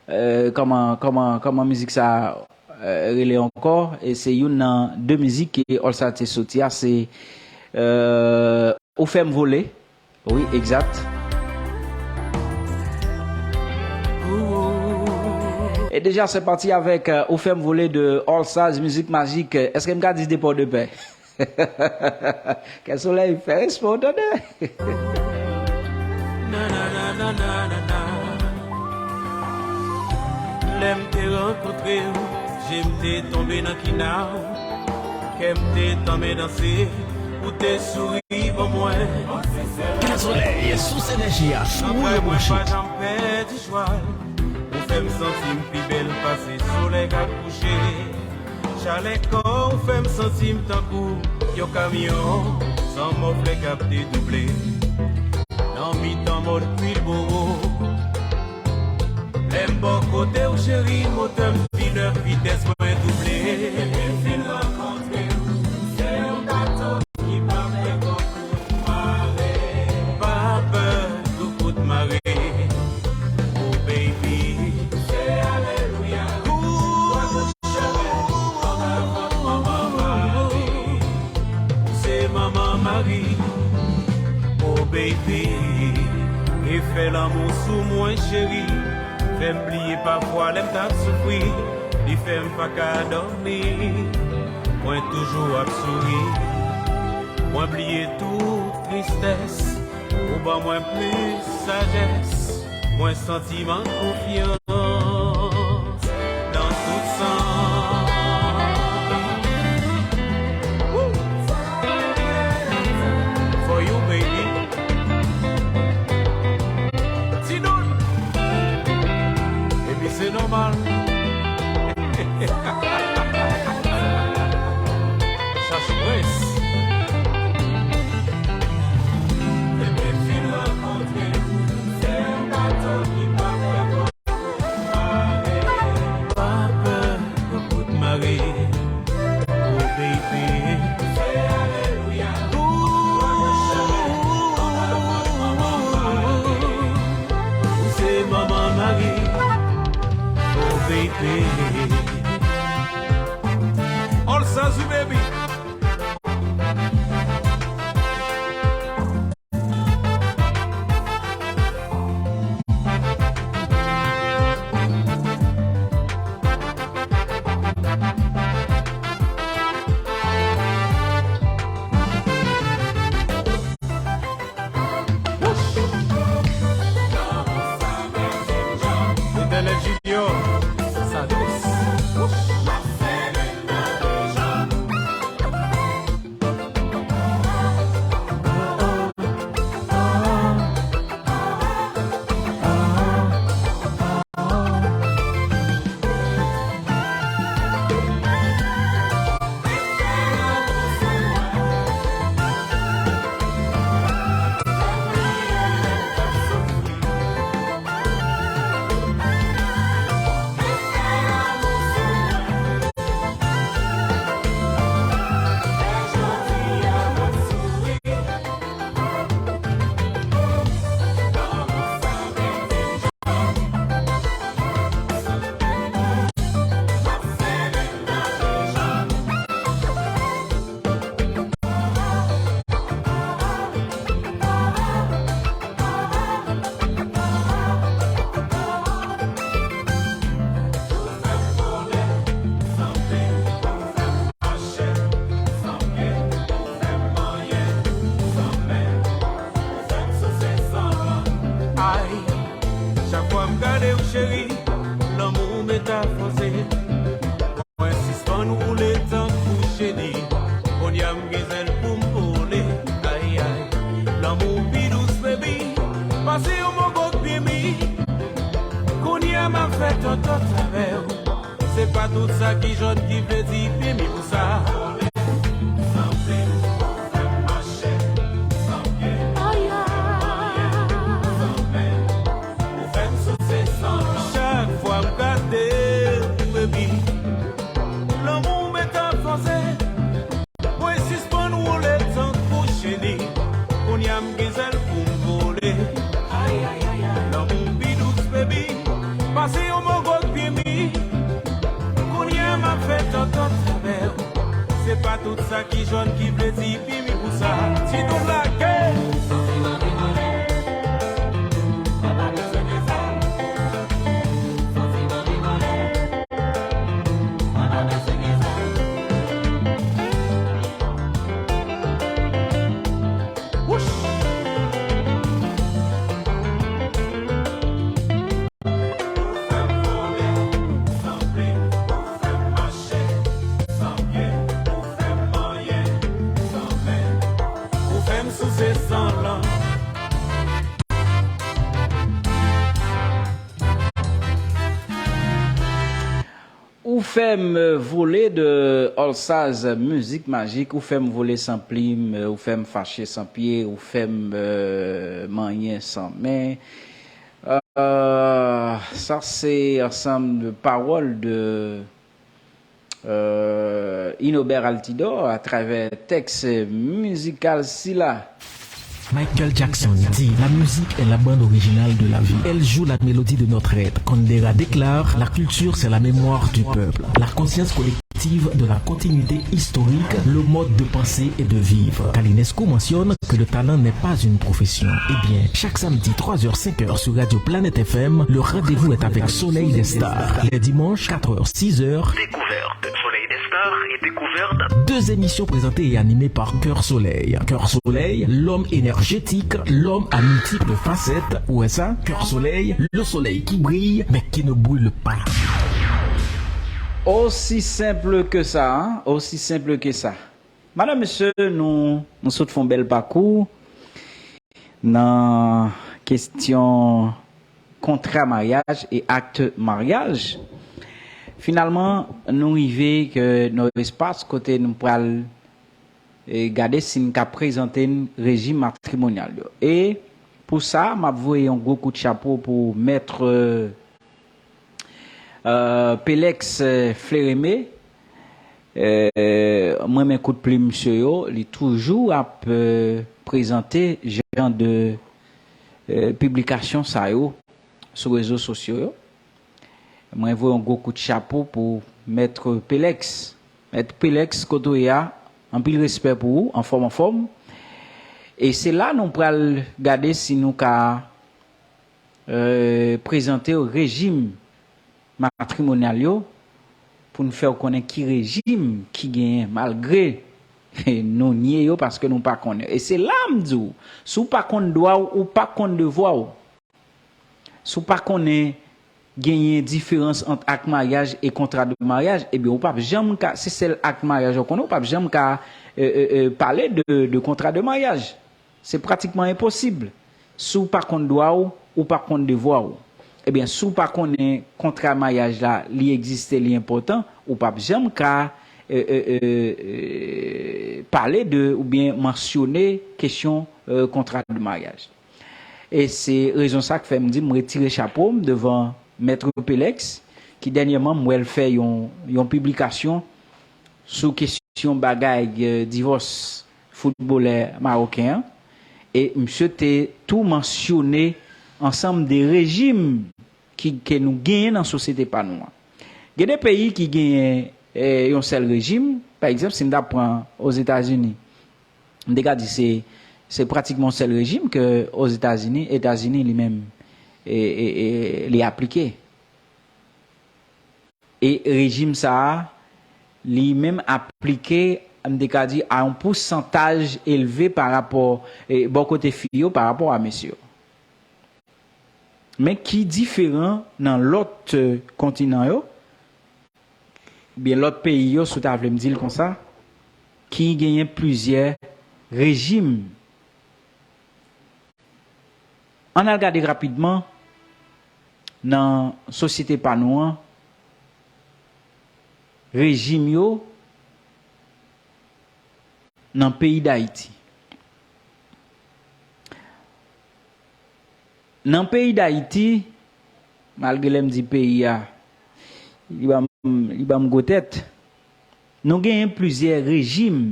eh, kòman, kòman, kòman mizik sa, eh, rele ankò? E se youn nan de mizik ke All Stars te soti a, se, eh, Ou fè m vole. Wi, egzat. E deja, se pati avèk, euh, Ou fè m vole de All Stars Music Magic. Èske m ka di de Pòdepè? Kè solèy fè respè w tande. Lè m te rankontre w, je m te tonbe nan kina w. Kè m te tanmen danse, ou te souri ban mwen. Kè solèy, sous enèji a, sou ou yo branche. Nan bra mwen pa janm pèdi jwa l. Ou fè m santi m pi bèl pase solèy k ap kouche. Chalè kò w fè m santi m tankou yon kamyon san mòflè k ap dedouble. Nan mitan mòd kwil bowo. Lè m bò kote w, cheri, motè m pi nèf, vitès mwen double. Depi m fin rankontre w, se yon bato ki pa fè kòk pou mare. Pa pè, doukout mare. Ou sou mwen, cheri. Fè m bliye pafwa lè m t ap soufri. Li fè m pa ka dòmi. Mwen toujou ap souri. Mwen bliye tout tristès. Ou ban mwen plis sajès. Mwen santi m an konfyans nan tout sans. Woo! For you, baby. Ti Dood. Epi se nòmal. Chache Prince. Epi fin rankontre, se yon bato ki pa fè pa pè pou kout mare. Oh, baby. Ooh, ou se manman mari. Oh, baby. All Stars, baby. Etènèl Junior, sa dous. Ay, chak fwa m gade w, cheri, lanmou metamòze. Mwen sispann woule tankou cheni. Kounye a m gen zèl pou m vole. Ay, ay, lanmou pi dous, baby, pase yon mango k pi mi. Kounye a m ap fè tòtòt avè w. Se pa tout sa ki jòn ki vle di pi mi pou sa. Chak fwa m gade w, baby, lanmou metamòze. Mwen sispann woule tankou cheni. Kounye a m gen zèl pou m vole. Lanmou pi dous, baby, pase yon mango k pi mi. Kounye a m ap fè tòtòt avè w. Se pa tout sa ki jòn ki vle di pi mi pou sa. Ti Dood lage. Wouch! Ou fè m vole de All Stars Mizik Majik, ou fè m vole san plim, ou fè m fache san pye, ou fè m, euh, manyen san men. Euh, sa se ansanm de pawòl de, euh, Inobert Altidor atravè tèks mizikal sila. Michael Jackson dit, la musique est la bande originale de la vie. Elle joue la mélodie de notre être. Kandera déclare, la culture, c'est la mémoire du peuple. La conscience collective de la continuité historique, le mode de penser et de vivre. Calinesco mentionne que le talent n'est pas une profession. Eh bien, chaque samedi, trois heures, cinq heures sur Radio Planète F M, le rendez-vous est avec Soleil des Stars. Les dimanches, quatre heures, six heures, Découverte. Soleil des Stars et Découverte. Deux émissions présentées et animées par Cœur Soleil. Cœur Soleil, l'homme énergétique, l'homme à multiples facettes. Ou wè sa? Cœur Soleil, le soleil qui brille, mais qui ne brûle pas. Aussi simple que ça, hein? Aussi simple que ça. Madanm, mesye, nou, nou sot fè yon bèl pakou nan kesyon kontra maryaj e akt maryaj. Finalman, nou rive ke nan espas kote nou pral, e, gade si n ka prezante n rejim matrimonyal yo. E pou sa, m ap voye yon gwo kout chapo pou mèt, e, Pelex, e, Flereme. E, mwen renmen kout plim misye yo, li toujou ap, e, prezante jan de, e, piblikasyon sa yo sou rezo sosyo yo. Mwen voye yon gwo kout chapo pou mèt Pelex. Mèt Pelex, kote w ye a, anpil respè pou ou, anfòm, anfòm. E se la nou pral gade si nou ka, e, prezante w rejim matrimonyal yo pou n fè w konnen ki rejim ki genyen, malgre nou nye yo paske nou pa konnen. E se la m di w, si w pa konn dwa w, ou pa konn devwa w. Si w pa konnen genyen diferans ant ak maryaj e kontra de maryaj, ebyen, ou p ap janm ka, se sèl ak maryaj ou konnen, ou p ap janm ka, e, e, e, pale de, de kontra de maryaj. Se pratikman enposib. Si w pa konn dwa w, ou pa konn devwa w. Ebyen, si w pa konnen kontra maryaj la, li egziste, li enpòtan, ou p ap janm ka, e, e, e, e, pale de oubyen mansyone kesyon, e, kontra de maryaj. E se rezon sa k fè m di m retire chapo m devan Mèt Pelex, ki dènyèman m wè l fè yon, yon piblikasyon sou kesyon bagay, e, divòs foutbolè mawoken an. E misye te tou mansyone ansanm de rejim ki, ke nou genyen nan sosyete pa nou an. Gen de peyi ki genyen, e, yon sèl rejim. Pa egzanp, si n ta pran Ozetazini, m te ka di se, se pratikman yon sèl rejim ke Ozetazini, Etazini li menm, e, e, e, li aplike. E rejim sa a, li menm aplike, m te ka di, a yon pousantaj elve pa rapò, e, bò kote fi yo pa rapò a mesye yo. Men ki diferan nan lòt, e, kontinan yo, oubyen lòt peyi yo, si w ta vle m di l konsa, ki genyen plizyè rejim. Ann al gade rapidman nan sosyete pa nou an, rejim yo nan peyi Dayiti. Nan peyi Dayiti, malgre lè m di peyi a, li ban m, li ban m gwo tèt, nou genyen plizyè rejim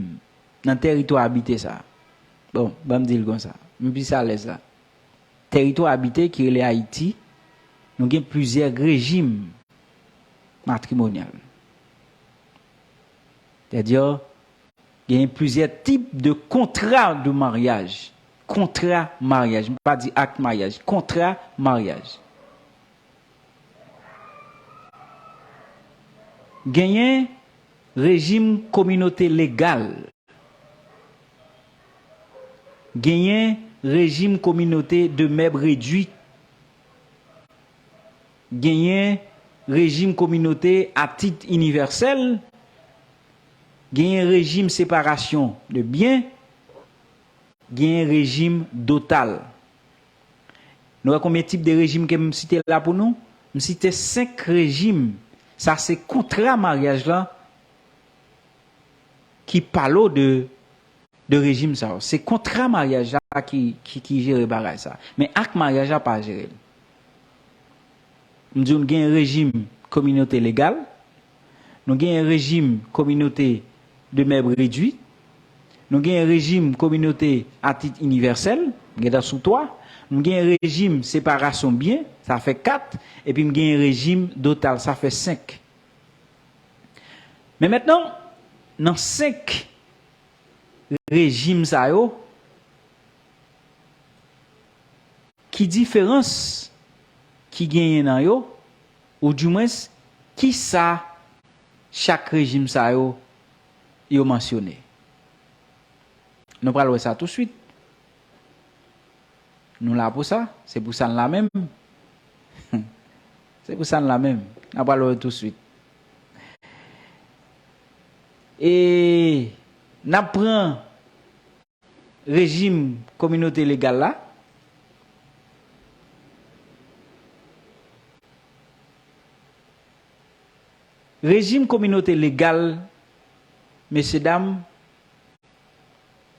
nan tèritwa abite sa a. Bon, ban m di l konsa, m plis alèz la. Tèritwa abite ki rele Ayiti, nou gen plizyè rejim matrimonyal. Sètadi, genyen plizyè tip de kontra de maryaj. Kontra maryaj. M pa di ak maryaj. Kontra maryaj. Genyen rejim kominote legal. Genyen rejim kominote de mèb redwi. Genyen rejim kominote a tit inivèsèl. Genyen rejim separasyon de byen. Genyen rejim dotal. Nou wè konbyen tip de rejim ke m site la pou nou? M site senk rejim. Sa se kontra maryaj la ki pale w de, de rejim sa yo. Se kontra maryaj la ki, ki, ki jere bagay sa. Men ak maryaj la pa jere l. M di w, nou gen rejim kominote legal, nou gen rejim kominote de mèb redwi, nou gen rejim kominote a tit inivèsèl, m gentan sou twa, m gen rejim separasyon byen, sa fè kat, epi m gen rejim dotal, sa fè senk. Men mentnan, nan senk rejim sa yo, ki diferans ki genyen nan yo, oudimwens, ki sa chak rejim sa yo, yo mansyone? Nou pral wè sa touswit. Nou la pou sa, se pou sa n la menm. Se pou sa n la menm. N a pral wè touswit. E n ap pran rejim kominote legal la. Rejim kominote legal, mesye dam,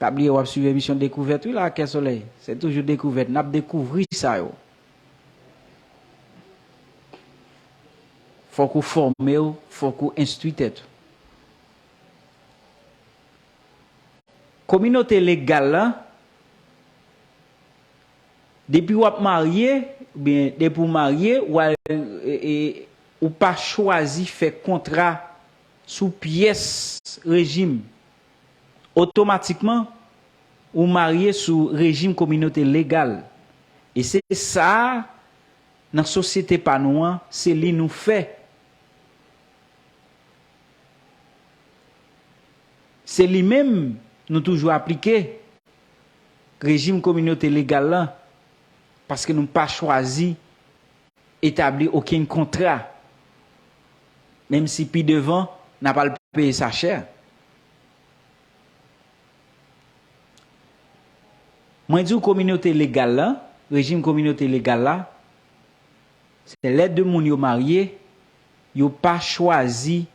pa bliye w ap swiv emisyon Dekouvèt wi la, Kè Solèy. Se toujou dekouvèt, n ap dekouvri sa yo. Fòk ou fòme w, fòk ou enstwi tèt ou. Kominote legal la, depi w ap marye, oubyen depi w marye, w al, e, e, ou pa chwazi fè kontra sou pyès rejim. Otomatikman, ou marye sou rejim kominote legal. E se sa, nan sosyete pa nou an, se li nou fè. Se li menm nou toujou aplike, rejim kominote legal la, paske nou pa chwazi etabli okenn kontra, menm si pi devan, n ap al peye sa chè. Mwen di w kominote legal la, rejim kominote legal la, se lè de moun yo marye, yo pa chwazi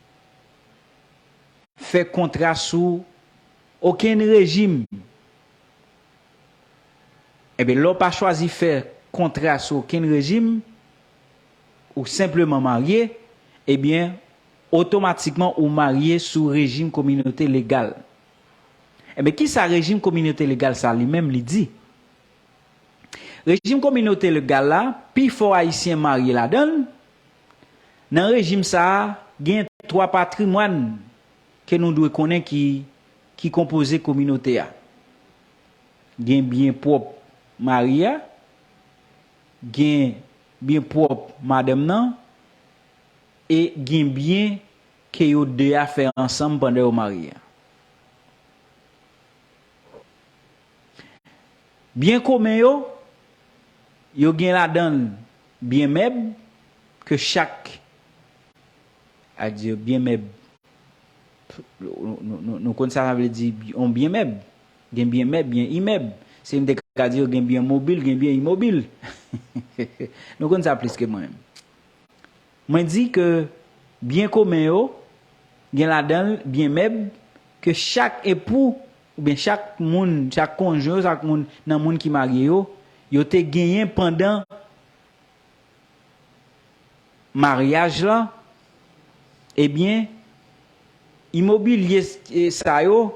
fè kontra sou okenn rejim. Ebyen, lè w pa chwazi fè kontra sou okenn rejim, ou senpleman marye, ebyen, otomatikman ou marye sou rejim kominote legal. Ebyen, ki sa rejim kominote legal sa li menm li di? Rejim kominote legal la, pifò Ayisyen marye ladan l. Nan rejim sa a, gen twa patrimwàn ke nou dwe konnen ki, ki konpoze kominote a. Gen byen pwòp mari a, gen byen pwòp madanm nan, e gen byen ke yo de a fè ansanm pandan yo marye a. Byen komen yo, yo gen ladan l byen mèb ke chak, a di byen mèb, nou, nou, nou, nou konn sa sa vle di yon byen mèb. Gen byen mèb, byen imèb. Si m te ka di yo gen byen mobil, gen byen imobil. Nou konn sa plis ke mwen menm. Mwen di ke byen komen yo gen ladan l byen mèb ke chak epou oubyen chak moun, chak konjwen yo, chak moun nan moun ki marye yo, yo te genyen pandan maryaj la, ebyen, imobilye, e, sa yo,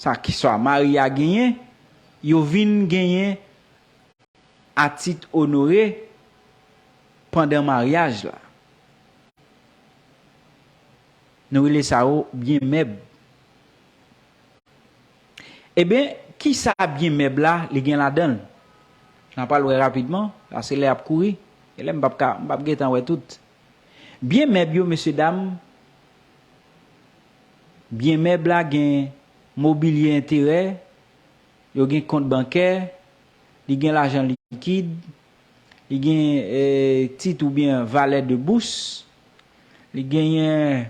sa ki swa mari a genyen, yo vin genyen a tit onore pandan maryaj la. Nou rele sa yo byen mèb. Ebyen, ki sa byen mèb la, li gen ladan l? N a pral wè rapidman, paske lè ap kouri, e lè m p ap ka, m p ap gentan wè tout. Byen mèb yo, mesye dam, byen mèb la gen mobilye enterè, yo gen kont bankè, li gen lajan likid, li gen, eh, tit oubyen valè de bous, li genyen,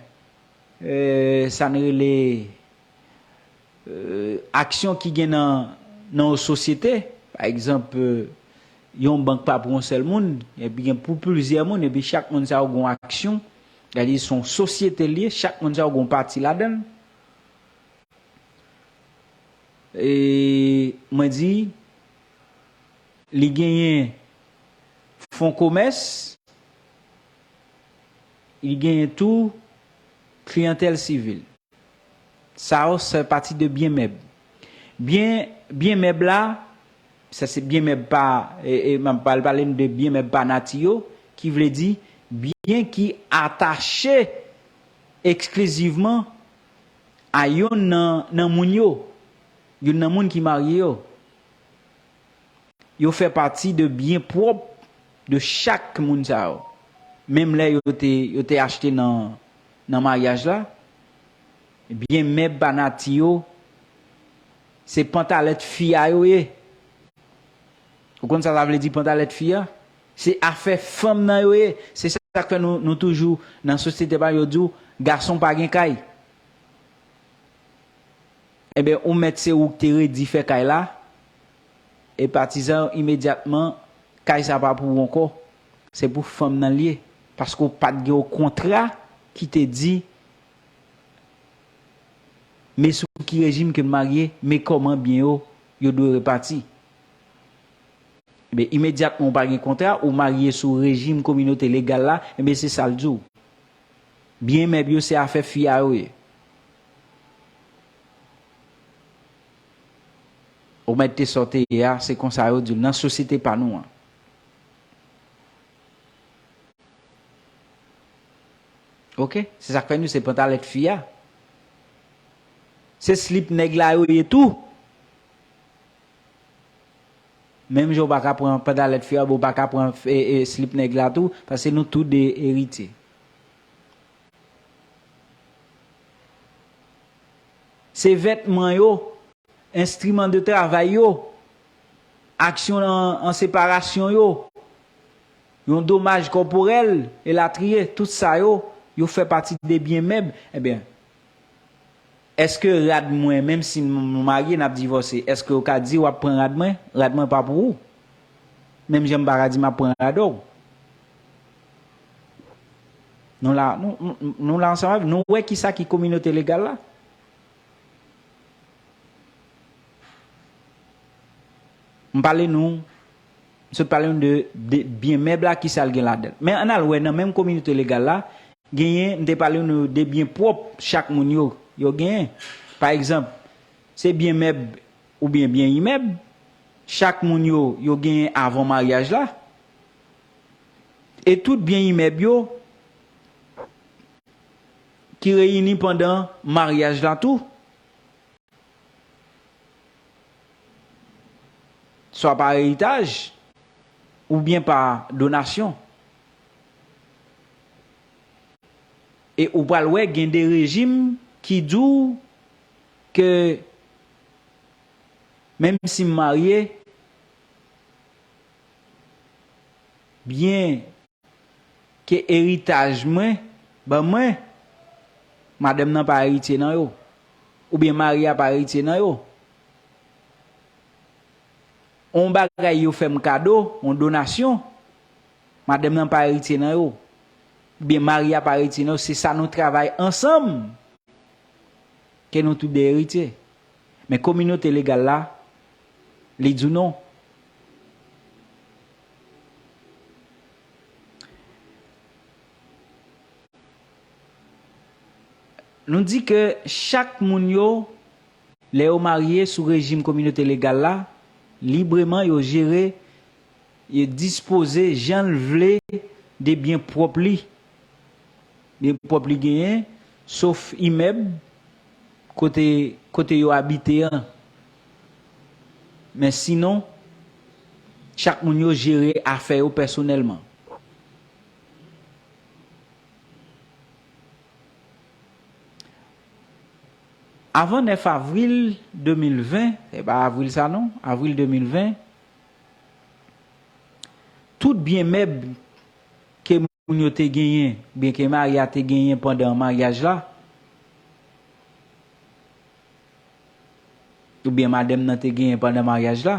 eh, sa n rele, eh, aksyon ki gen nan, nan yon sosyete. Pa egzanp, eh, yon bank pa pou yon sèl moun, epi gen pou plizyè moun, epi chak moun sa yo gen yon aksyon. Gade, se yon sosyete l ye, chak moun sa yo gen yon pati ladan l. E mwen di, li genyen fon komès, li genyen tou kliyantèl sivil. Sa yo fè pati de byen mèb. Byen, byen mèb la, sa se byen mèb pa, e, e, m ap pale, pale n de byen mèb pa nati yo, ki vle di byen ki atache eksklizivman a yonn nan, nan moun yo, yonn nan moun ki marye yo. Yo fè pati de byen pwòp de chak moun sa yo. Menm lè yo te, yo te achte nan, nan maryaj la, byen mèb pa nati yo, se pantalèt fi a yo ye. Ou konn sa sa vle di pantalèt fi a? Se afè fanm nan yo ye. Se sa k fè nou, nou toujou nan sosyete pa yo di w, gason pa gen kay. Ebyen, ou mèt se ou k te redi fè kay la, e patizan yo imedyatman, kay sa pa pou ou ankò. Se pou fanm nan l ye. Paske w pa t gen yon kontra ki te di, men sou ki rejim ke n marye, men kòman byen yo, yo dwe repati. Ebyen, imedyatman ou pa gen kontra, ou marye sou rejim kominote legal la, ebyen, se sa l di w. Byen mèb yo, se afè fi a yo ye. Ou mèt te sa w te ye a, se konsa yo di l nan sosyete pa nou an. Oke? Se sa k fè nou se pantalèt fi a. Se slip nèg la yo ye tou. Menm jan w pa ka pran pantalèt fi a, ou pa ka pran, e, e, slip nèg la tou, paske nou tou de eritye. Se vètman yo, enstriman de travay yo, aksyon an, an separasyon yo, yon domaj kòporèl, elatriye, tout sa yo, yo fè pati de byen mèb. Ebyen, èske rad mwen, menm si nou marye, n ap divòse, èske w ka di w ap pran rad mwen? Rad mwen pa pou ou. Menm jan m pa ka di m ap pran rad ou. Nou la, nou, nou, nou la ansanm avè m. Nou wè kisa ki kominote legal la? M pale nou, m sot pale nou de, de byen mèb la, kisa l gen ladan l. Men ann al wè nan menm kominote legal la, genyen, m te pale nou de byen pwòp chak moun yo, yo genyen. Pa egzanp, se byen mèb oubyen byen imèb, chak moun yo, yo genyen avan maryaj la. E tout byen imèb yo ki reyini pandan maryaj la tou. Swa pa eritaj, oubyen pa donasyon. E ou pral wè gen de rejim ki di w ke menm si m marye, byen ke eritaj mwen ban mwen, madanm nan pa eritye nan yo, oubyen mari a pa eritye nan yo. On bagay yo fè m kado, on donasyon, madanm nan pa eritye nan yo, oubyen mari a pa eritye nan yo, se sa nou travay ansanm ke nou tou de eritye. Men kominote legal la, li di w non. Nou di ke chak moun yo, lè yo marye sou rejim kominote legal la, libreman yo jere, yo dispoze jan l vle de byen pwòp li. Byen pwòp li genyen, sof imèb, kote, kote yo abite an. Men sinon, chak moun yo jere afè yo pèsonèlman. Avan nèf avril de mil ven, se pa avril sa non, avril de mil ven, tout byen mèb ke moun yo te genyen, oubyen ke mari a te genyen pandan maryaj la, oubyen madanm nan te genyen pandan maryaj la,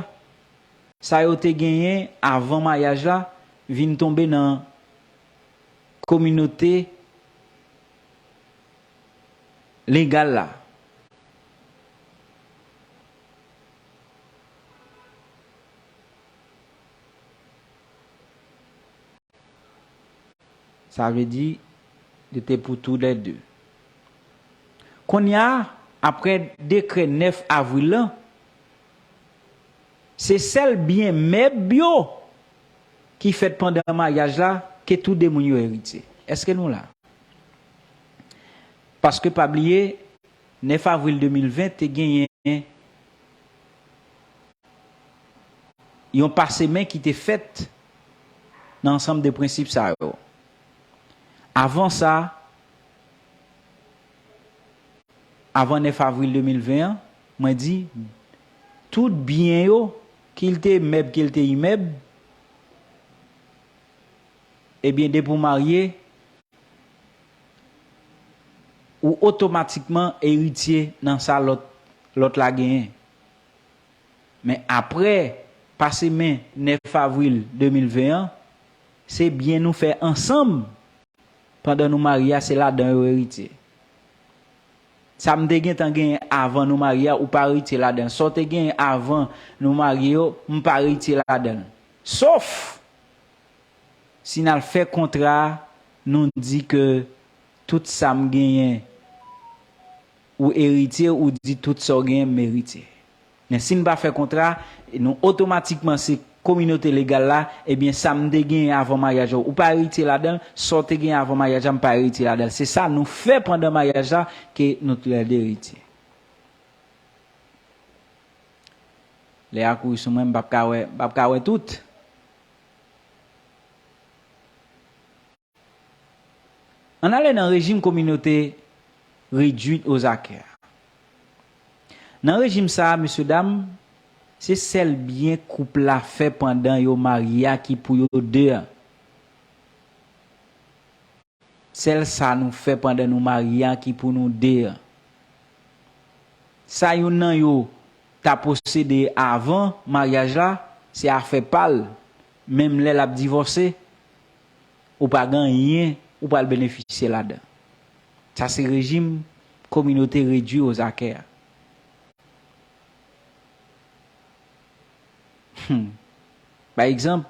sa yo te genyen avan maryaj la vin tonbe nan kominote legal la. Sa vle di, li te pou toulède. Kounye a, apre dekrè nèf avril lan, se sèl byen mèb yo ki fèt pandan maryaj la ke tou de moun yo eritye. Èske nou la? Paske pa bliye, nèf avril de mil ven te genyen yon pase men ki te fèt nan ansanm de prensip sa yo. Avan sa, avan nèf avril de mil ven an, mwen di, tout byen yo, ki l te mèb, ki l te imèb, ebyen, depi w marye, ou otomatikman eritye nan sa lòt, lòt la genyen. Men apre pase men nèf avril de mil ven an, se byen nou fè ansanm pandan nou marye a, se ladan yo eritye. Sa m te gentan genyen avan nou marye a, ou pa eritye ladan l. Sa w te genyen avan nou marye yo, m pa eritye ladan l. Sof si n al fè kontra a, nou di ke tout sa m genyen, ou eritye, ou di tout sa w genyen, m eritye. Men si n pa fè kontra, nou otomatikman se kominote legal la, ebyen sa m te genyen avan maryaj la, ou pa eritye ladan l, sa w te genyen avan maryaj la, m pa eritye ladan l. Se sa nou fè pandan maryaj la ke nou toulède eritye. Lè a kouri sou mwen, m p ap ka wè, m p ap ka wè tout. Ann ale nan rejim kominote redui ozakè a. Nan rejim sa a, mesyedam, se sèl byen koup la fè pandan yo marye a ki pou yo de an. Sèl sa nou fè pandan nou marye a ki pou nou de an. Sa youn nan yo ta posede avan maryaj la, se afè pa l. Menm lè l ap divòse, ou pa gen anyen ou pral benefisye ladan. Sa se rejim kominote redui ozakè a. Hmm. Pa egzanp,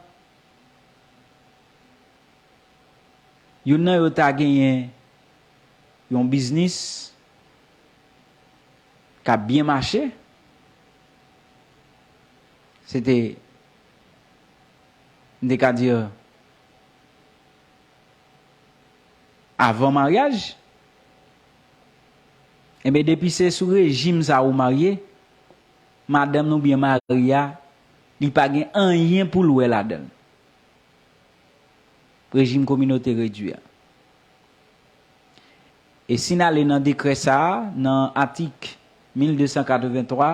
youn nan yo ta genyen yon biznis k ap byen mache, se te, m te ka di, avan maryaj, enben, depi se sou rejim sa ou marye, madanm nan oubyen mari a, li pa gen anyen pou l wè ladan l. Rejim kominote redui a. E si n ale nan dekrè sa a, nan atik mil de san katrevenntwa,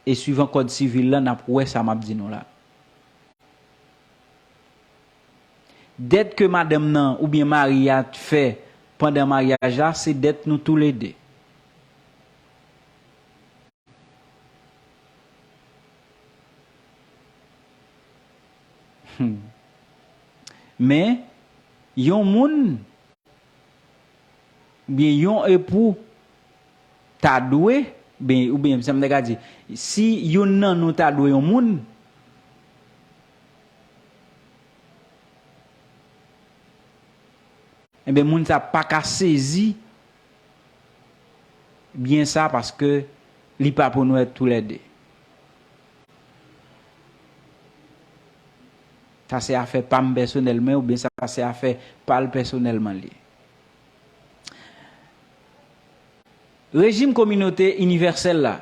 e swivan kòd sivil la, n ap wè sa m ap di nou la. Dèt ke madanm nan oubyen mari a fè pandan maryaj la, se dèt nou toulede. Hmm. Men, yon moun, oubyen yon epou, ta dwe, ben, oubyen, sa m ta ka di, si youn nan nou ta dwe yon moun, enben, moun sa pa ka sezi byen sa, paske li pa pou nou èt toulède. Sa se afè pa m pèsonèlman, oubyen sa se afè pa l pèsonèlman li ye. Rejim kominote inivèsèl la,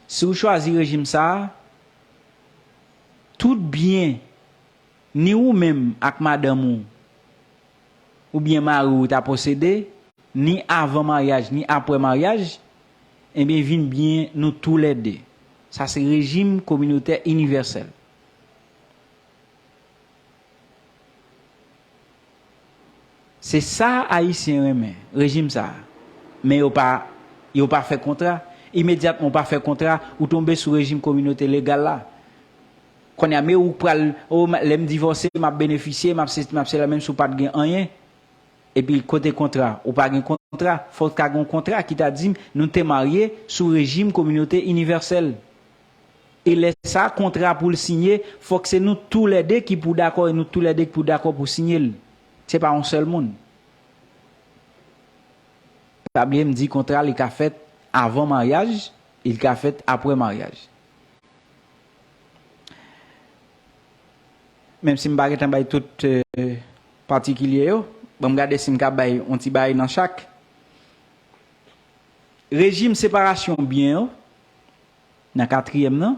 si w chwazi rejim sa a, tout byen, ni ou menm ak madanm ou, oubyen mari w ta posede, ni avan maryaj, ni apre maryaj, enben, vin byen nou toulède. Sa se rejim kominotè inivèsèl. Se sa Ayisyen renmen, rejim sa a. Men yo pa, yo pa fè kontra. Imedyatman ou pa fè kontra, ou tonbe sou rejim kominote legal la. Kounye a, men ou pral, o, lè m divòse, m ap benefisye, m ap sesi, m ap sela, menm si w pa t gen anyen. Epi kote kontra? Ou pa gen kontra. Fòk ta gen yon kontra ki ta di m, nou te marye sou rejim kominote inivèsèl. E lè sa kontra pou l sinye, fòk se nou toulède ki pou dakò e nou toulède ki pou dakò pou sinye l. Se pa yon sèl moun. Pa bliye m di kontra li ka fèt avan maryaj, e li ka fèt apre maryaj. Menm si m pa gentan bay tout, euh, patikilye yo, Ban m gade si m ka bay yon ti bagay nan chak. Rejim separasyon byen yo, nan katriyèm nan.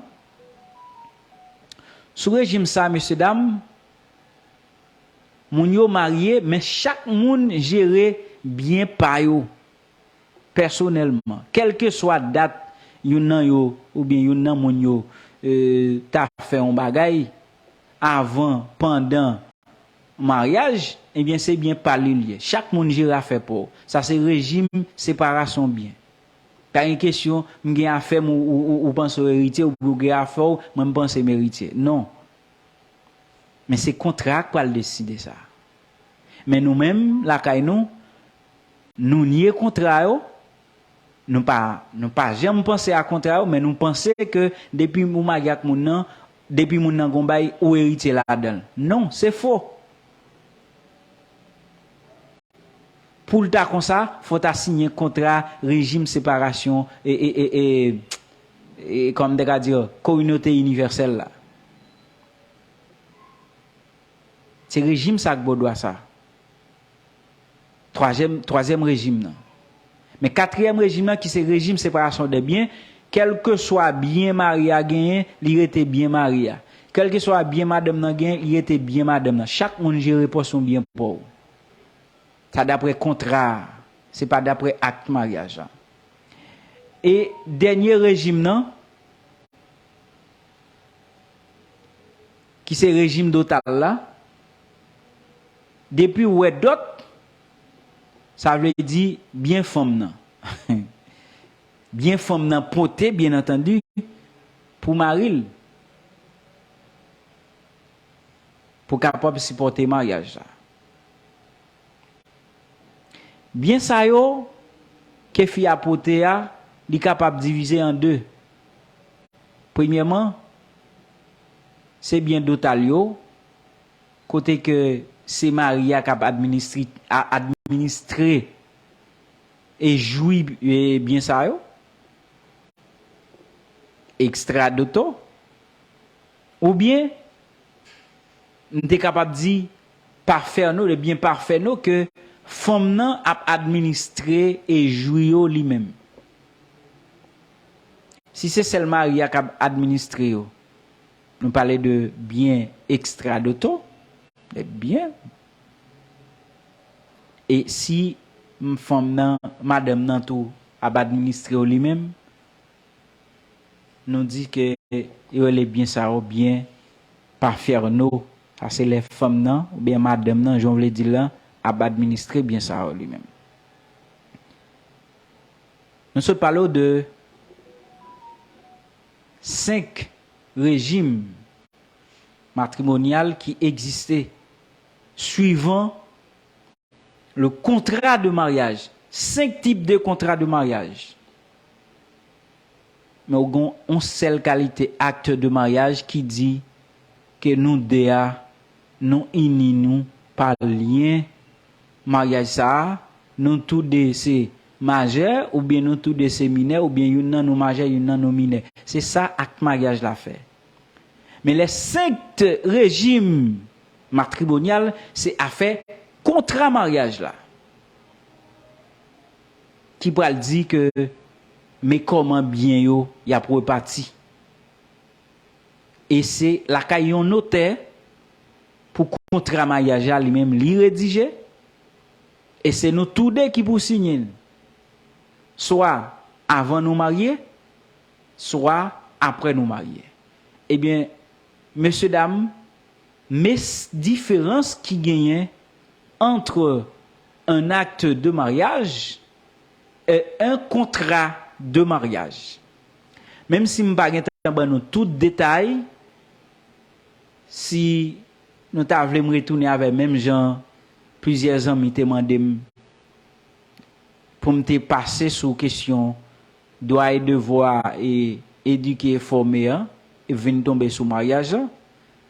Sou rejim sa, mesye dam, moun yo marye, men chak moun jere byen pa yo pèsonèlman. Kèlkeswa dat youn nan yo oubyen youn nan moun yo, e, ta fè yon bagay avan, pandan maryaj, ebyen, se byen pa li l ye. Chak moun jere afè pa w. Sa se rejim separasyon byen. Pa gen kesyon, m gen afè m, ou, ou, ou, ou panse w eritye, oubyen ou gen afè w, mwen m panse m eritye. Non. Men se kontra a k pral deside sa. Men nou menm, lakay nou, nou nye kontra yo, nou pa, nou pa janm panse a kontra yo, men nou panse ke depi ou marye ak moun nan, depi moun nan gon bay, ou eritye ladan l. Non, se fo. Pou l ta konsa, fò w ta siyen kontra rejim separasyon e, e, e, e, e, kòman m te ka di, kominote inivèsèl la. Se rejim sa k ba w dwa sa. Twazyèm, twazyèm rejim nan. Men katriyèm rejim nan, ki se rejim separasyon de byen, kèlkeswa byen mari a genyen, li rete byen mari a. Kèlkeswa byen madanm nan genyen, li rete byen madanm nan. Chak moun jere pòsyon byen pa w. Sa daprè kontra a, se pa daprè ak maryaj la. E dènye rejim nan, ki se rejim dotal la, depi w wè dòt, sa vle di byen fanm nan. Byen fanm nan pote, byen antandi, pou mari l, pou kapab sipòte maryaj la. Byen sa yo ke fi a pote a, li kapab divize an de. Premyèman, se byen dotal yo, kote ke se mari a k ap administri-, a-, administre e jwi, e, byen sa yo, ekstra doto, oubyen, m te kapab di, pa fè nou, le byen pa fè nou, ke fanm nan ap administre e jwi yo li menm. Si se sèl mari a k ap administre yo, nou pale de byen ekstra doto, de byen. E si m-, fanm nan, madanm nan tou ap administre yo li menm, nou di ke yo rele byen sa yo byen pa fè nou. Sa se lè fanm nan oubyen madanm nan, jan w vle di l lan, ap administre byen sa yo li menm. Nou sot pale w de senk rejim matrimonyal ki egziste suivan le contrat de mariage. Senk tip de kontra de maryaj. Men ou gen yon sèl kalite acte de mariage ki di ke nou de a, nou ini nou pa lyen maryaj sa a, nou tou de se majè, oubyen nou tou de se minè, oubyen youn nan nou majè, youn nan nou minè. Se sa ak maryaj la fè. Men lè senk rejim matrimonyal, se afè kontra maryaj la ki pral di ke men kòman byen yo y ap repati. E se lakay yon notè pou kontra maryaj la li menm li redije. E se nou tou de ki pou siyen l. Swa avan nou marye, swa apre nou marye. Ebyen, mesye dam, men diferans ki genyen entre un acte de mariage et un contrat de mariage. Menm si m pa gentan ban nou tout detay, si nou ta vle m retounen avè menm jan plizyè zanmi te mande m pou m te pase sou kesyon dwa e devwa e edike e fòme an, e vin tonbe sou maryaj la,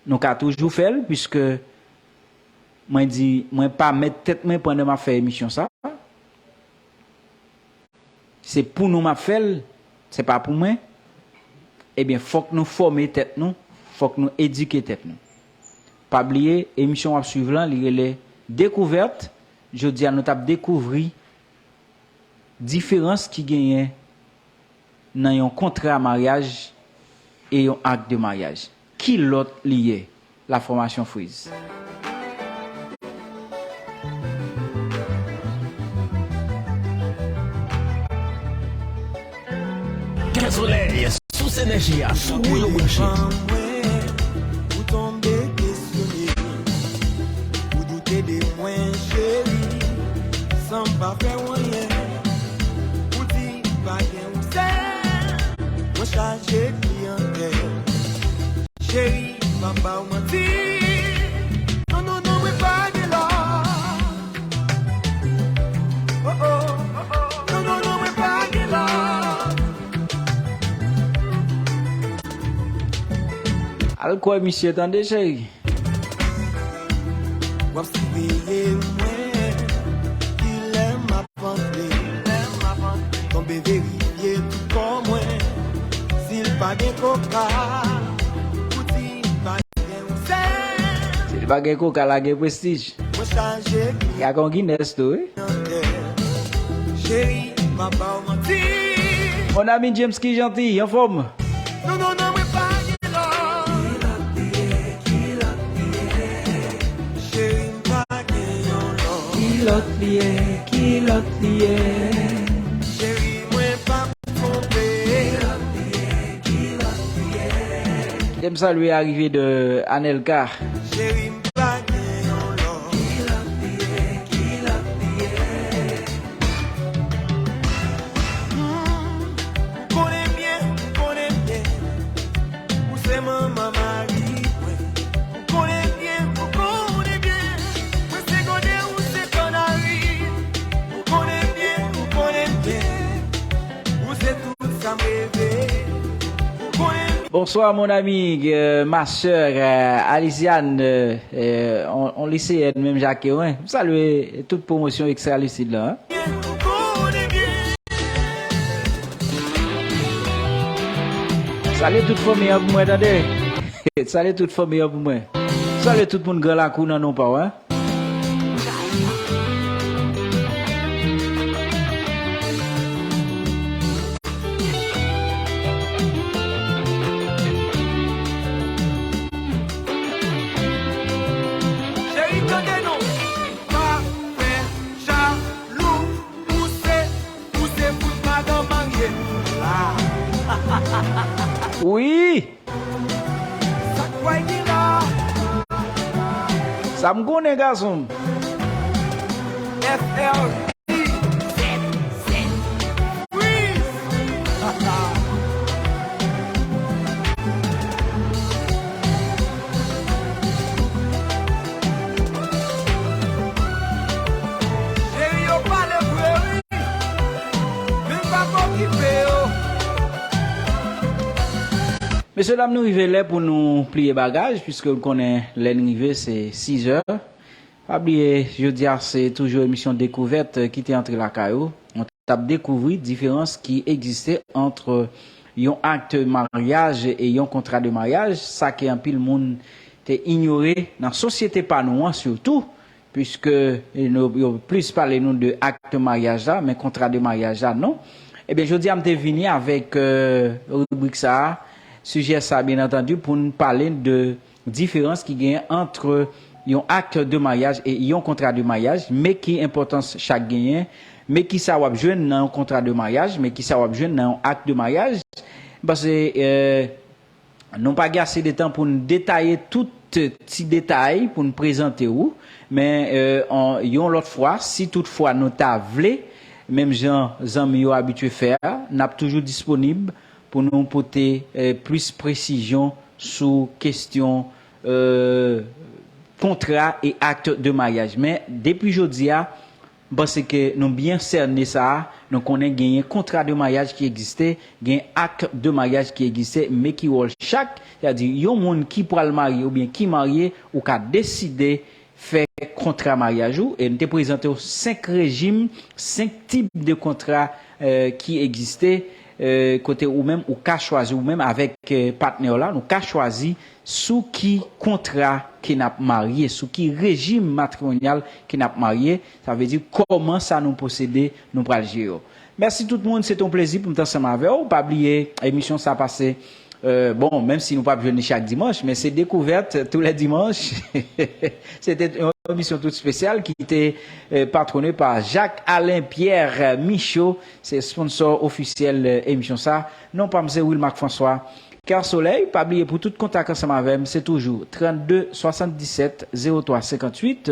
nou ka toujou fè l, piske mwen di, mwen pa mèt tèt mwen pandan m ap fè emisyon sa. Se pou nou m ap fè l, se pa pou mwen. Ebyen, fòk nou fòme tèt nou, fòk nou edike tèt nou. Pa bliye, emisyon w ap swiv lan, li rele Dekouvèt, jodi a nou t ap dekouvri diferans ki genyen nan yon kontra maryaj e yon ak de maryaj. Ki lòt li ye? La fòmasyon Freeze. Kè solèy, sous enèji a, sou ou yo branche. Ou tonbe kesyone, ou doute de mwen, cheri, san m pa fè w anyen. Ou di pa gen ou sè, mwen chaje kliyantè. Cheri, m ap ba w manti. Non, non, non, mwen pa gen lòt. Oh, oh, oh, oh. Non, non, non, mwen pa gen lòt. Al kwè misye tande, cheri. W ap siveye mwen, kilè m ap antre. Tonbe verifye tout kò mwen, si l pa gen koka, ou di pa gen ou sè. Si l pa gen koka, la gen prestij. Mwen chaje. Y a Gonginès tou, wi. Cheri, m ap ba w manti. Mon ami James ki janti, anfòm. Non, non, non, mwen pa gen lòt. Cheri, m pa gen yon lòt. Ki lòt li ye, ki lòt li ye? Cheri, mwen p ap twonpe. Kite m salye arive de Anelka. Cheri, m pa gen yon lòt. Hmm, ou konnen byen, ou konnen byen. Ou se manman mari mwen. Ou konnen byen, ou konnen byen. Mwen se gode, ou se kannari. Ou konnen byen, ou konnen byen. Ou se tout sa m reve. Ou konnen byen. Bonsoir mon ami, euh, ma sœur, euh, Alisiane, euh, euh, on, on lycéenne menm jan ke mwen. M salye tout pwomosyon Extra Lucide la, hein. Salye tout fanmi an pou mwen, tande. Salye tout fanmi an pou mwen. Salye tout moun Gran Lakou nan non pa w, hein. Cheri, tande non. Pa fè jalou, ou se, ou se fout madanm marye la. Wi. Sa k pral gen la? Sa m konnen, gason m. F R I Z Z. Freeze! Cheri, yo pale vre, wi. Men m p ap okipe yo. Mesye dam, nou rive lè pou nou pliye bagaj, piske nou konnen lè n rive se sizè. Pa bliye, jodi a se toujou emisyon Dekouvèt, eh, ki te antre lakay ou. Nou t ap dekouvri diferans ki egziste ant yon ak de maryaj e yon kontra de maryaj, sa ke anpil moun te inyore nan sosyete pa nou an sitou, piske, eh, nou, yo plis pale nou de ak de maryaj la, men kontra de maryaj la, non. Ebyen, jodi a, m te vini avèk, eh, ribrik sa a, sijè sa a, byen antandi, pou n pale de diferans ki genyen ant yon ak de maryaj e yon kontra de maryaj, men ki enpòtans chak genyen, men ki sa w ap jwenn nan yon kontra de maryaj, men ki sa w ap jwenn nan yon ak de maryaj. M panse, eh, nou pa gen ase de tan pou n detaye tout ti detay pou n prezante ou, men, eh, on, yon lòt fwa, si toutfwa nou ta vle, menm jan zanmi yo abitye fè a, n ap toujou disponib pou nou pote, eh, plis presizyon sou kesyon, eh, kontra e ak de maryaj. Men depi jodi a, m panse ke nou byen sène sa a, nou konnen genyen kontra de maryaj ki egziste, gen ak de maryaj ki egziste, men ki wòl chak, sètadi yon moun ki pral marye oubyen ki marye, ou ka deside fè kontra maryaj ou, e m te prezante w senk rejim, senk tip de kontra, eh, ki egziste, eh, kote ou menm ou ka chwazi, ou menm avèk, eh, patnè w la, nou ka chwazi sou ki kontra ke n ap marye, sou ki rejim matrimonyal ke n ap marye, sa vle di kòman sa nou posede nou pral jere yo. Mèsi tout moun, se te yon plezi pou m t ansanm avè w. Pa bliye, emisyon sa pase, eh, bon, menm si nou p ap jwenn li chak dimanch, men se Découverte tous les dimanches. Se te yon emisyon tout espesyal ki te, eh, patwone pa Jacques Alain Pierre Michaud, se sponsò ofisyèl, eh, emisyon sa. Non pa m se Wilmarc François. Kè Solèy, pa bliye pou tout kontak ansanm avè m, se toujou trannde swasanndisèt zewo twa senkantuit,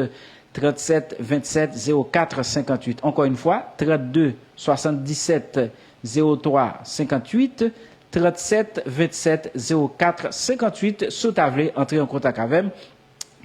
trannsèt vennsèt zewo kat senkantuit. Ankò yon fwa, trannde swasanndisèt zewo twa senkantuit, trannsèt vennsèt zewo kat senkantuit. Si w ta vle antre an kontak avè m,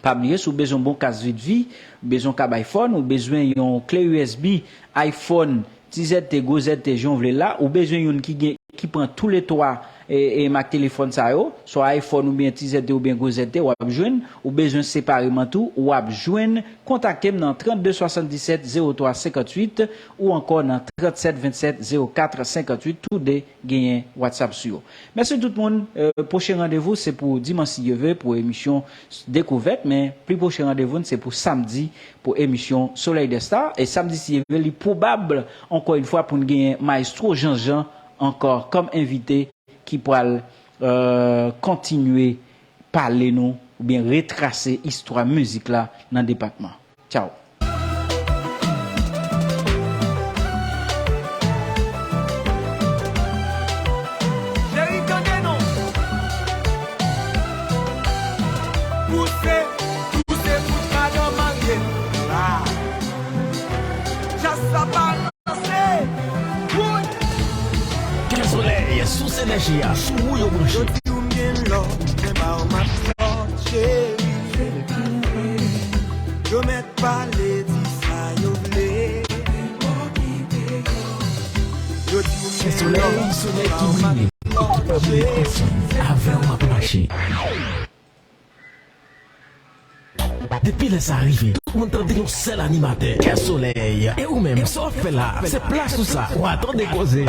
pa bliye, si w bezwen yon bon kas vit vi, ou bezwen yon kab iPhone, ou bezwen yon kle U S B iPhone, ti Z T, gwo Z T, jan w vle l la, ou bezwen youn ki gen, ki pran toulètwa, e, e, mak telefòn sa yo, swa iPhone oubyen ti Z T oubyen gwo Z T, w ap jwenn, ou bezwen separeman tou, w ap jwenn, kontakte m nan trannde swasanndisèt zewo twa senkantuit ou ankò nan trannsèt vennsèt zewo kat senkantuit, toude genyen WhatsApp sou yo. Mèsi tout moun. Eh, pwochen randevou se pou dimanch si Dye vle pou emisyon Découverte, men pli pwochen randevou n se pou samdi pou emisyon Soleil des Stars. E samdi si Dye vle, li pwobab, ankò yon fwa, pou n genyen Maestro Jean Jean ankò kòm envite ki pral, eh, kontinye pale nou oubyen retrase istwa mizik la nan depatman. Tchaw. Cheri, tande non. Pouse, pouse pou madan marye la. Djaz sa balanse. Woy. Kè Solèy, sous enèji a, sou ou yo branche. Yo di w m gen lò, men ba w m ap lò, cheri. Yo mèt pale, di sa yo vle. Yo di w m gen lò, men ba w m ap lò, cheri. Avè w m ap mache. Depi lè sa rive, tout moun tande yon sèl animatè, Kè Solèy. E ou menm, sa w ap fè la? Se plas ou sa, w a tande koze.